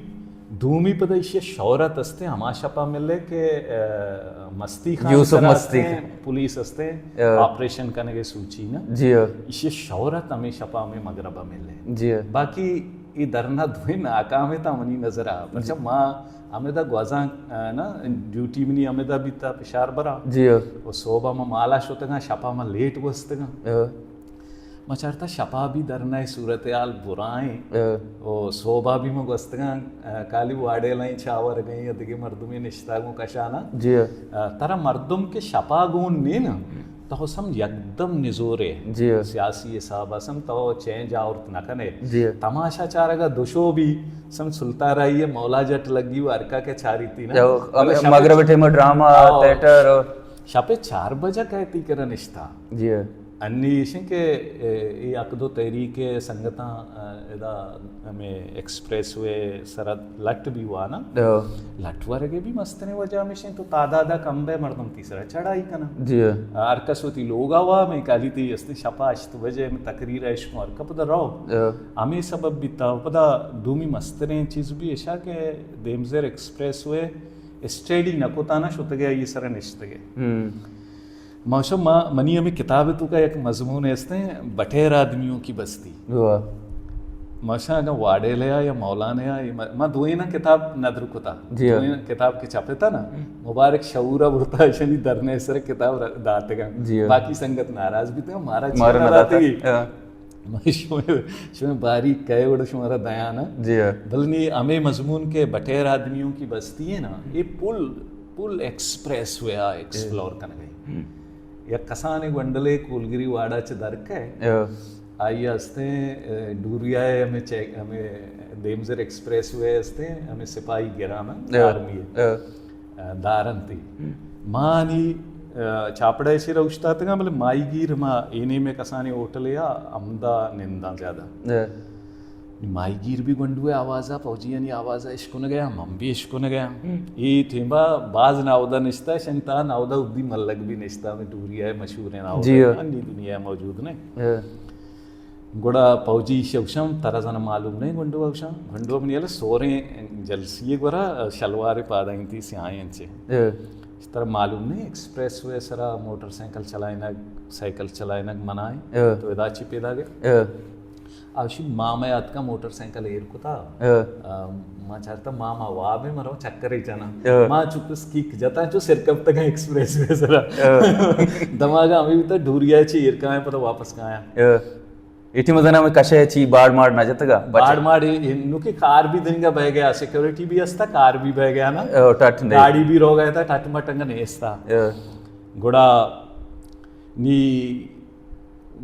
دومی پدا ایشی شہرت ہستیں ہما شپا ملے کہ، آ، مستی خان یوسف سرا مستی ہستیں، خان۔ پولیس ہستیں، آ۔ آپریشن کنگے سوچی نا۔ جی ہاں۔ ایشی شہرت ہمے شپا ہمے مغربا ملے۔ جی ہاں۔ باقی اے دھرنا دوئیں ناکام اتاں منی نظر ءَ۔ پرچا جی۔ ما ہمدا گوازاں، آ، نا، ڈیوٹی منی ہمدا بیتا پشار برا۔ جی ہاں۔ و صوبا ما مالا شتگاں، شپا ما لیٹ گوستگاں۔ ہاں۔ ما چارتا شپا بھی دھرنا ءِ صورتحال برائیں۔ ہاں۔ و صوبا بھی ما گوستگاں، آ، کالی واڈیلائیں چاور گئیں یا دگہ مردمے نشتاگوں کشانا۔ جی ہاں۔ آ، ترا مردم کہ شپا گون نے نا، تو سم یکدم نزورے۔ جی ہاں۔ سیاسی حساب ءَ سم تو چینج آورت نہ کنے۔ جی ہاں۔ تماشا چارگا دو شو بھی سم سلطان راہی ءِ مولا جٹ لگی و ہرکا کہ چاریتی نا۔ یا مطلب شپ مغرب ٹائم ڈرامہ، آؤ۔ تھیٹر۔ شپ چار بجہ کہتی کرا نشتا۔ جی ہاں۔ انی ایشن کہ، اے، اے یک دو تحریک سنگتاں، اے، ادا ہمیں ایکسپریس وے سرا لٹ بھی ہوا نا۔ ہاں۔ لٹ ورگے بھی مستریں وجہ ہمیشیں تو تعداد کم بے مردم تیسرا چڑھائی کنا۔ جی ہاں۔ ہر کس وتی لوگا وا، میں کالی تی استیں شپا ہشت بجے میں تقریر ہے شمار کا پدا رو۔ ہاں۔ ہمیں سبب بیتا، پدا دومی مستریں چیز بھی اشا کہ دیمزر ایکسپریس وے اسٹڈی نہ کوتا نہ شتگے آئی سر نشتگے۔ ہم۔ ماشا ما، منی ہمیں کتاب تو کا یک مضمون استیں، بٹیر آدمیوں کی بستی۔ واہ۔ ماشا اگاں واڈیلیا یا مولانا یا، ما دوئیناں کتاب ندر کتا۔ جی ہاں۔ دوئیناں کتاب کہ چپتا نا، ہم۔ مبارک شعورا برتا شنی دھرنے سر کتاب ر-، داتگا۔ جی ہاں۔ باقی سنگت ناراض بیتگا، مارا چی مارا نہ نہ داتگی۔ داتا۔ ہاں۔ ما شمے، شمے باریک کئے وڑ شمارا دیانا۔ جی ہاں۔ بلنی ہمیں مضمون کے بٹیر آدمیوں کی بستی ہے نا، یہ پل، پل ایکسپریس وے آ ایکسپلور کن گئی۔ ہم۔ یک کسانیں گونڈلے کولگری واڑا چہ در کئے۔ ہاں۔ آئی ءَ استیں، اے، ڈوریا ءِ ہمے چیک، ہمے دیمزر ایکسپریس وے استیں، ہمے سپاہی گراں نا، ہاں۔ آرمی ءِ۔ ہاں۔ اے، دارنتی۔ ہم۔ ما نی، اے، چاپڑا ءِ چیرا اوشتاتگاں، بلے ماہی گیر ما اے نیمے کسانیں ہوٹلے آ ہمدا ننداں زیادہ۔ ہاں۔ ماہیگیر بھی گونڈو ءِ آوازا، پوجیانی آوازا اشکنگ ءَ، من بھی اشکنگ ءَ۔ ہم۔ اے ٹیما باز ناودا نشتہ، شنی تا ناودا ادی ملک بھی نشتہ، ہمیں ڈوریا ءِ مشہوریں ناودا، جی ہاں۔ انی دنیا ءَ موجود نہیں۔ ہاں۔ گڑا پوجی شوشم، ترا زن معلوم نہیں گونڈو اوشم۔ گونڈو منی ال سوریں جلسی گورا شلوار پادا انتی سیاہیں انچے۔ ہاں۔ ترا معلوم نہیں ایکسپریس وے سرا موٹر سائیکل چلائنگ، سائیکل چلائنگ منع ہے۔ ہاں۔ تو ادا چی پیدا گئے؟ ہاں۔ آوشی ماما اتکا موٹر سائیکل ایر کتا۔ ہاں۔ آ، ما چارتا ماما واب ہے مرو چکرے جنا۔ ہاں۔ ما چکس کیک جتا چو سر کپتگا ایکسپریس وے سرا۔ ہاں۔ دماغا ہمیں بیتا ڈوریا چی ایر کائیں پتہ واپس کایا۔ ہاں۔ ایٹی مزنا میں کشے چی باڑ ماڑ نہ جتگا۔ باڑ ماڑ نو کہ کار بھی دنگا بہ گیا، سیکورٹی بھی استا، کار بھی بہ گیا نا۔ ہاں، ٹٹ نہیں۔ گاڑی بھی رو گیا تھا، ٹٹ مٹنگ نہیں استا۔ ہاں۔ گڑا نی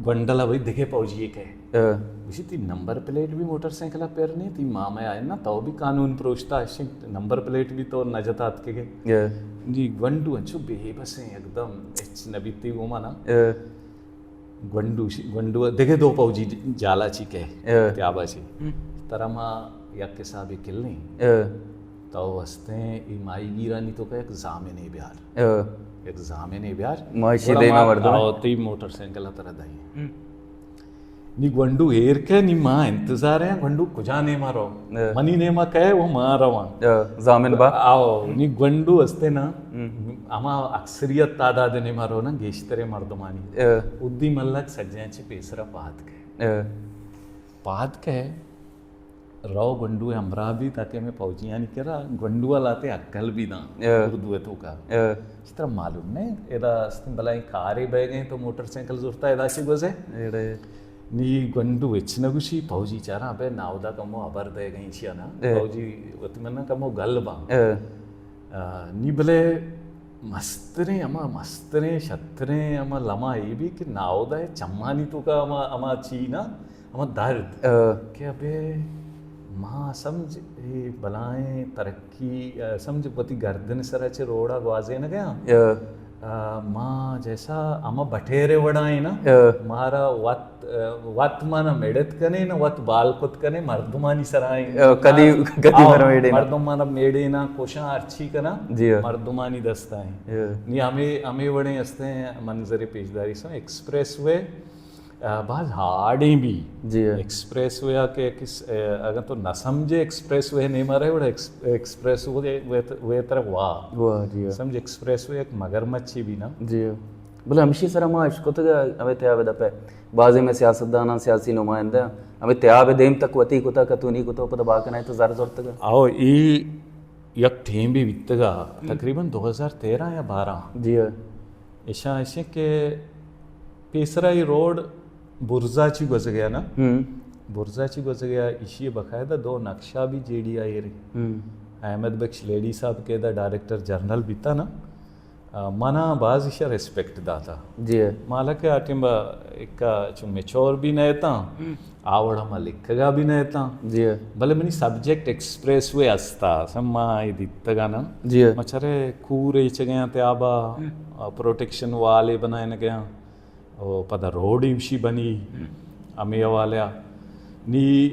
گونڈل ءَ بھئی دگہ پوجی ءَ کئے۔ ہاں۔ گوشی، تئی نمبر پلیٹ بھی موٹر سائیکل ءَ پر نہیں، تئی ماما آئے نا، تو بھی قانون پروشتا، اشی نمبر پلیٹ بھی تو نہ جتا اتکگے۔ ہاں۔ نی گونڈو انچو بے بس ہیں، یکدم ہچ نہ بیتی گوما نا۔ ہاں۔ گونڈو شی-، گونڈو دگہ دو پوجی ج-، جالا چی کئے، ہاں۔ تیابا چی۔ ہم۔ ترا ما یک حسابے کلیں۔ ہاں۔ تو ہستیں ای ماہی گیرانی تو کہ یک زامنے بیار۔ ہاں۔ یک زامنے بیار۔ ما ایشی گڑا دینا ما مردم۔ آؤ، تئی موٹر سائیکل ءَ ترا دئیں۔ ہم۔ نی گونڈو ایر کئے، نی ما انتظار ہیں، گونڈو کجا نیما رو؟ ہاں۔ منی نیما کئے، وہ ما رواں۔ ہاں، زامن با۔ آؤ، نی گونڈو ہستے نا، ہم۔ ہما اکثریت تعداد نیما رو نا، گیشتریں مردمانی۔ ہاں۔ ادی ملک سجیں چی پیسرا پاد کئے۔ ہاں۔ پاد کئے، رو گونڈو ءِ ہمراہ بی تاکہ ہمیں پوجیانی کرا گونڈو ءَ لاتے عقل بی داں، ہاں۔ اردو ءِ توکا۔ ہاں۔ اس طرح معلوم نہیں، ادا استن بلائیں کارے بہ گئے تو موٹر سائیکل زورتا ادا چی گوزے۔ ایڑے۔ نی گونڈو ہچ نہ گوشی، پوجی چاراں بے ناودا کمو ہبر دے گئیں چیا نا۔ ہاں۔ پوجی وتی منا کمو گل باں۔ ہاں۔ آ، نی بلے مستریں، ہما مستریں شتریں ہما لمحہ اے بی کہ ناہدا ءِ چمانی توکا ہما، ہما چی نا، ہما درد، آ۔ کہ ابے ما سمجھ اے بلائیں ترقی، آ، سمجھ وتی گردن سرا چہ روڈا گوازینگا آں۔ آ۔ آ، ما جیسا ہما بٹیرے وڑا ایں نا، آ۔ مارا وت، آ، وت ما نہ مڑت کنے، نہ وت بال کت کنے، مردمانی سرا ایں۔ آ، کدی، آ، کدی آ، مارا میڑے نا۔ مردم مارا میڑے نا، کوشاں ہرچی کنا، جی۔ مردمانی دستا ایں۔ آ۔ نی ہمے، ہمے وڑیں استیں منظر پیشداری سا ایکسپریس وے، آ، باز ہارڈیں بی۔ جی۔ ایکسپریس وے آ کہ کس، آ، اگر تو نہ سمجھے ایکسپریس وے نیما رہے، وڑا ایکس-، ایکسپریس وے، وے، وے طرف واہ۔ واہ، جی۔ سمجھ ایکسپریس وے ایک مگرمچھ بی نا۔ جی۔ بلے ہمشی سرا ما اشکتگ ہمے تیاب دپے۔ بازیں مئے سیاستداناں، سیاسی نمائندہ ہمے تیاب دیم تک وتی کتا، کتونی کتا، پدا باکنائے تو زر زرتگ۔ آؤ، ای یک ٹیمے بیتگا، ہم۔ تقریباً دو ہزار تیرہ یا بارہ۔ جی۔ اشاں اشیں کہ پیسرا ای روڈ برزا چی گوزگیا نا؟ ہم۔ برزا چی گوزگیا، اشی باقاعدہ دو نقشہ بی جے ڈی آئی ری۔ ہم۔ احمد بخش لیڈی صاحب کہ دا ڈائریکٹر جنرل بیتا نا، آ، منا باز ایشا ریسپیکٹ داتا۔ جی۔ ما حالانکہ آ ٹیم با ایکا چون میچور بی نہ اتاں، ہم۔ آ وڑا ما لکھگا بی نہ اتاں۔ جی۔ بلے منی سبجیکٹ ایکسپریس وے استا، سم ما اے دیتگا نا۔ جی۔ ما چرے کور ایچگیاں تیابا، ہم۔ آ، پروٹیکشن والے بنائینگیاں۔ او پدا روڈ ایمشی بنی، ہم۔ ہمے حوالہ آ۔ نی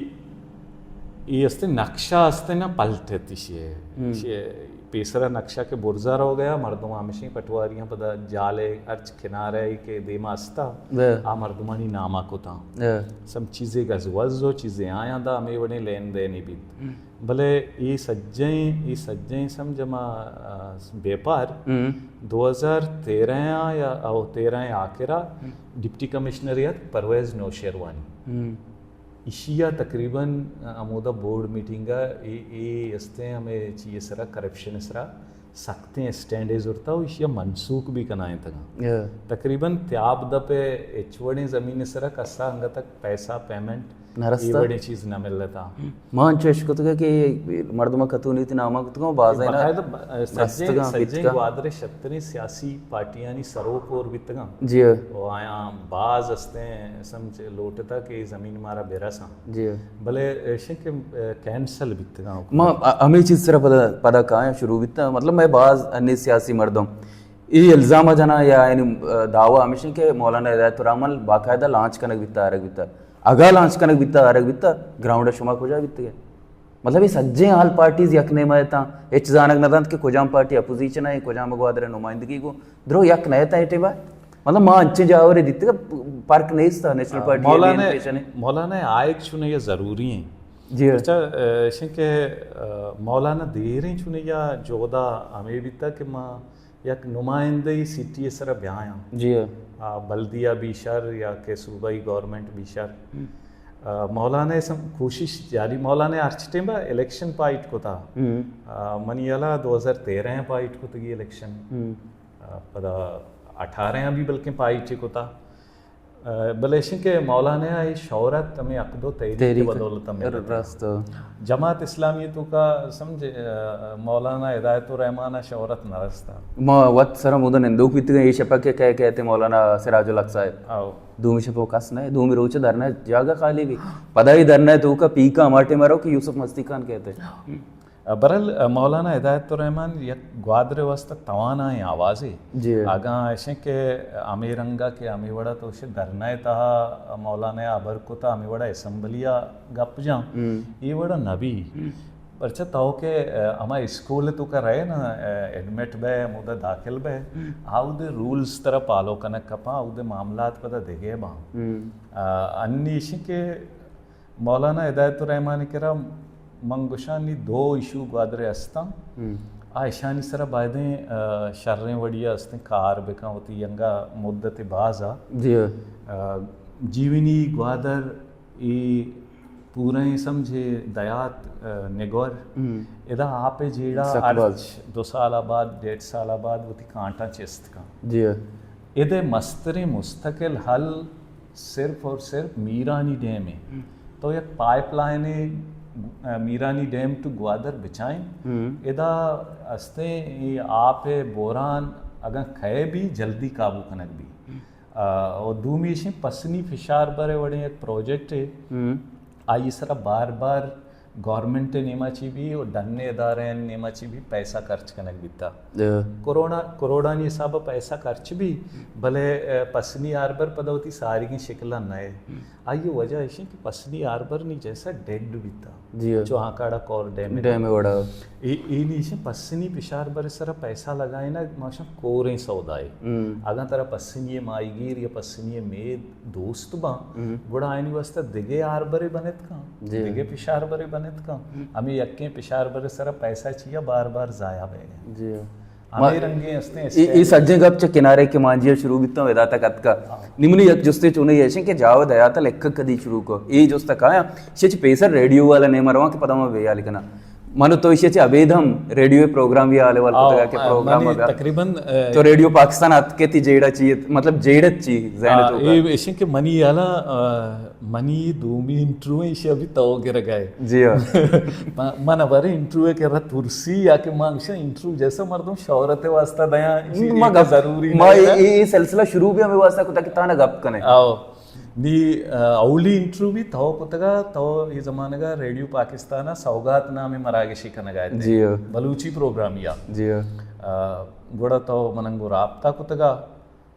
ای استیں نقشہ استیں نا پلٹ ایت ایشی ء۔ ہم۔ ایشی ء پیسرا نقشہ کہ برزا روگیا، مردم ہمشیں پٹواریاں پدا جالے ہرچ کنارہ ای کہ دیما استا، بے۔ آ مردمانی ناما کتاں۔ بے۔ سم چیزے گز وز و چیزے آیاں دا ہمے وڑیں لین دینی بیت۔ ہم۔ بلے اے سجہیں، اے سجہیں سمجھ ما، آ، بیپار ہم۔ دو ہزار تیرہ آ یا او تیرہ آخرا ہم۔ ڈپٹی کمشنر یات پرویز نوشیروانی۔ ہم۔ ایشی ء تقریباً ہمودا بورڈ میٹنگ ء اے، اے استیں ہمے چی ء سرا، کرپشن ء سرا سختیں اسٹینڈے زرتا و ایشی ء منسوخ بھی کنائینتگاں۔ یا۔ تقریباً تیاب دپ ء ہچ وڑیں زمین ء سرا کسا انگت تک پیسہ پیمنٹ نہ رستا۔ اے وڑیں چیز نہ ملتا۔ ما انچو اشکتگ کہ مردم کتونی تی نام کتگاں، بازیں باقاعدہ ب-، سجیں، رستگاں، سجیں بیتگاں۔ گوادر شتریں سیاسی پارٹیانی سروک اور بیتگاں۔ جی۔ و آیاں باز استیں سمجھ لوٹتا کہ اے زمین مارا برساں۔ جی۔ بلے ایشیں کہ، اے، کینسل بیتگاں۔ ما ا-، ہمے چیز سرا پدا، پدا کایاں شروع بیتا۔ مطلب، میں باز انی سیاسی مردم اے الزام جناں یا یعنی، اے، دعوی ہمیشیں کہ مولانا ہدایت الرحمن باقاعدہ لانچ کنگ بیتا، آرگ بیتا۔ اگاں لانچ کنگ بیتا، آرگ بیتا، گراؤنڈ شما کجا بیتگے؟ مطلب، اے سجیں آل پارٹیز یک نیمہ اتاں، ہچ زانگ نہ دنت کہ کجام پارٹی اپوزیشن ء، کجام گوادر ء نمائندگی گوں درو یک نہ اتاں اے ٹیما۔ مطلب، ما انچیں جاورے دیتگ، فرق نیست، نیشنل آ، پارٹی مولانا، بی این پی ایشن ء۔ مولانا آئیگ چونیا ضروری ہیں۔ جی۔ پرچا، اے، ایشیں کہ، اے، مولانا دیریں چونیا جہدا ہمے بیتا کہ ما یک نمائندہ سٹی سرا بیایاں۔ جی۔ آ، بلدیہ بی شر یا کہ صوبائی گورنمنٹ بی شر۔ ہم۔ آ، مولانا ء سم-، کوشش جاری، مولانا ء ہرچ ٹیم با الیکشن پائٹ کتا۔ ہم۔ آ، منی یلا دو ہزار تیرہ ء پائٹ کتگی الیکشن۔ ہم۔ آ، پدا اٹھارہ ء بھی بلکیں پائٹ کتا۔ آ، بلے ایشیں کہ مولانا ء اے شہرت ہمیں عقد و تحریک تحریک بدولت ہمیں رست۔ جماعت اسلامی تو کا سمجھ، آ، مولانا ہدایت الرحمان ء شہرت نہ رستا۔ ما وت سر ہمودا نندوک بیتگیں، اے شپا کہ کئے کئیت مولانا سراج الحق صاحب۔ آؤ۔ دومی شپ و کس نہ، دومی روچ دھرنا جاگہ خالی بی۔ پدا اے دھرنا توکا پیکا ہما ٹیم رو کہ یوسف مستی خان کئیت۔ بہرحال، مولانا ہدایت الرحمان یک گوادر واسطہ توانائیں آوازے۔ جی۔ اگاں ایشیں کہ ہمے رنگا کہ ہمے وڑا تو شے دھرنا تہا مولانا ہبر کتا، ہمے وڑا اسمبلی گپ جاں، ہم۔ اے وڑا نبی۔ ہم۔ پرچہ تو کہ، آ، ہما اسکول تو کا رہے نا، آ، ایڈمٹ بے، ہمودا داخل بے، ہم۔ آودے رولز ترا پالو کنگ کپاں، آودے معاملات پدا دگے باں۔ ہم۔ آ، انی ایشیں کہ مولانا ہدایت الرحمان کرا من گشاں نی دو ایشو گوادر استاں۔ ہم۔ آ ایشانی سرا بایدیں، آ، شریں وڑیا استیں کار بکاں، وتی ینگا مدت باز آ۔ جی۔ آ، جیونی گوادر اے پوریں سمجھے دیات، آ، نگور۔ ہم۔ ادا آپ جیڑا سک باز۔ ہرچ دو سال بعد، ڈیڑھ سال بعد وتی کانٹاں چست کن۔ جی۔ ادے مستریں مستقل حل صرف اور صرف میرانی ڈیم ہے۔ ہم۔ تو یک pipeline Mirani dam to Gwadar بچائیں، ادا استیں اے آپ ءِ بحران اگاں کئے بھی جلدی قابو کنگ بھی۔ اور دومی ایشیں پسنی فشار بر ءِ وڑیں یک پروجیکٹ ہے، آئی سرا بار بار گورنمنٹ ءِ نیما چی بھی اور ڈن ادارہ ءِ نیما چی بھی پیسہ خرچ کنگ بیتا۔ کروڑا، کروڑانی حساب ءَ پیسہ خرچ بھی، بلے پسنی ہاربر پدا وتی ساریگیں شکل ءَ نئے۔ آئی وجہ ایشیں کہ پسنی ہاربر نی جیسا ڈیڈ بیتا۔ جی ہاں۔ چو ہانکاڑا کور ڈیم ءِ ڈیم ءِ وڑا۔ اے، اے نی ایشیں پسنی فشار بر ءِ سرا پیسہ لگائینگ ماشاں کوریں سودائے۔ اگاں ترا پسنی ماہیگیر یا پسنی مید دوست باں، گڑا آئینی واسطہ دگہ ہاربرے بنت کن، جی۔ دگہ فشار برے بنت کن۔ ہمیں یکیں فشار بر ءِ سرا پیسہ چیا بار بار ضائع بے۔ جی۔ ہمیں رنگیں ہستیں اے، اے سجیں گپ چہ کنارے کہ مانجیا شروع بیتاں، ادا تک اتکا۔ نی منی یک جستے چونے ایشیں کہ جاوید حیات لکھگ کدی شروع کو؟ اے جست کایا، چچ پیسر ریڈیو والا نے مرواں کہ پدا ما بے حال کنا۔ من تو ایشی چہ ابید ہم ریڈیو پروگرام یا حال احوال کتگا کہ پروگرام منی تقریباً، تو ریڈیو پاکستان اتکے تی جیڑا چی، مطلب جیڑت چی ذہن تو؟ اے ایشیں کہ منی حالا، منی دومی انٹرویو ایشی ابھی تو گرگا ہے۔ جی ہاں۔ من ابر انٹرویو کہ رت ترسی یا کہ مانگشا انٹرویو جیسا مردم شہرت واسطہ دیاں، ایشی ما ایک گپ، ضروری ما نہیں ہے۔ اے، اے سلسلہ شروع بھی ہمیں واسطہ کتا کہ تانا گپ کنے۔ آؤ۔ نی، آ، اولی انٹرویو بھی تو کتگا، تو یہ زمانگا ریڈیو پاکستان سوگات نام مراگشی کنگا ہے۔ جی ہاں۔ بلوچی پروگرام یا۔ جی ہاں۔ آ، گڑا تو مننگو رابطہ کتگا۔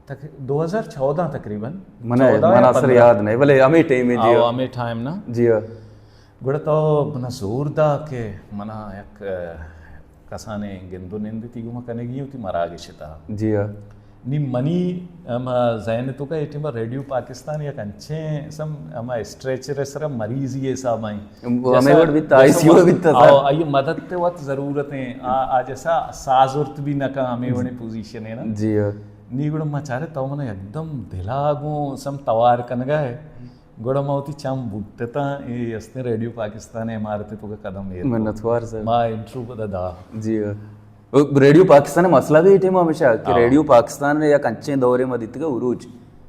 تک-، دو ہزار چودہ تقریباً۔ من، چودہ من یا اصل پندرہ۔ یاد نہیں، بلے ہمیں ٹائم ہے، جی۔ آؤ، ہمیں ٹائم نا۔ جی ہاں۔ گڑا تو منا زور دا کہ منا یک، آ، کسانیں گند و نند تی گوما کنگی ہوتی مراگش تا۔ جی ہاں۔ نی منی ہما ذہن تو کا اے ٹائم ریڈیو پاکستان یک انچیں سم ہما اسٹریچر سرا مریضی حساب آئیں۔ وہ ہمیں جیسا، وڑ بیتا، جیسا آئی سی یو وقت، بیتا سر۔ آؤ، آئی مدد تے وقت ضرورت ہیں۔ آ، آ جیسا ساز ارت بھی نہ کا ہمیں وڑیں پوزیشن ہے نا۔ جی ہاں۔ نی گڑا ما چارے تو منا یکدم دلا گوں سم توار کنگا ہے۔ گڑا ما وتی چم بوٹتاں، اے استیں ریڈیو پاکستان عمارت تو کا قدم ایر۔ منتوار سر۔ ما انٹرویو پدا دا۔ جی ہاں۔ ریڈیو پاکستان مسئلہ بھی اے ٹائم ہمیشہ کہ ریڈیو پاکستان نے یک انچیں دورے ما دیتگا عروج۔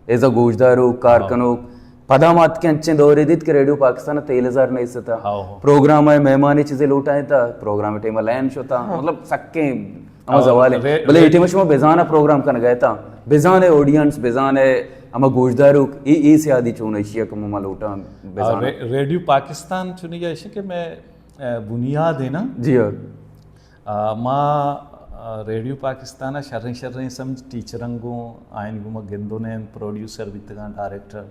ایزا گوشداروک، کار کنوک، پدا ما اتکے انچیں دورے دیت کہ ریڈیو پاکستان تیل ہزار نہیں ستا۔ پروگرام ہے، مہمان چیزیں لوٹائیں تا، پروگرام ٹائم لین شتا۔ مطلب سکیں ہما زوال ہے۔ بلے اے ٹائم شما بزانا پروگرام کنگا ہے تا، بزانے آڈینس، بزانے ہما گوشداروک، اے، اے سیادی چون ایشی کہ ما لوٹاں بزانا۔ ریڈیو پاکستان چونی ایشی کہ میں، آ، بنیاد ہے نا۔ جی ہاں۔ آ، ما، آ، ریڈیو پاکستان ء شریں شریں سمجھ ٹیچرنگوں آئین گوں ما گندونیں پروڈیوسر بیتگاں، ڈائریکٹر۔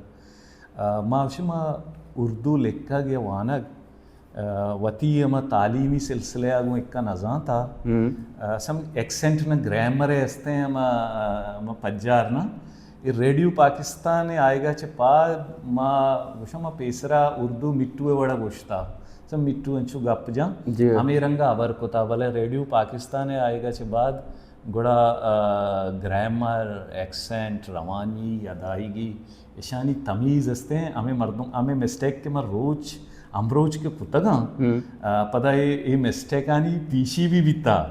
آ، ما وشی ما اردو لکھگ یا وانگ، آ، وتی ہما تعلیمی سلسلہ ء گوں اکا نزانتا۔ آ، سمجھ ایکسنٹ نہ گرامر ء استیں ہما، آ، ہما پجار نہ۔ اے ریڈیو پاکستان ء آئیگا چہ پاد ما گوشاں ما پیسرا اردو مٹو ء وڑا گوشتا۔ سم مٹو انچو گپ جاں۔ جی۔ ہمے رنگا ہبر کتا، بلے ریڈیو پاکستان ء آئیگا چہ بعد گڑا، آ، گرامر، ایکسنٹ، روانی، ادائیگی، اشانی تمیز استیں۔ ہمے مردم، ہمے مسٹیک کہ ما روچ، امروچ کہ کتگاں، آ، پدا اے، اے مسٹیکانی پیشی بھی بیتا۔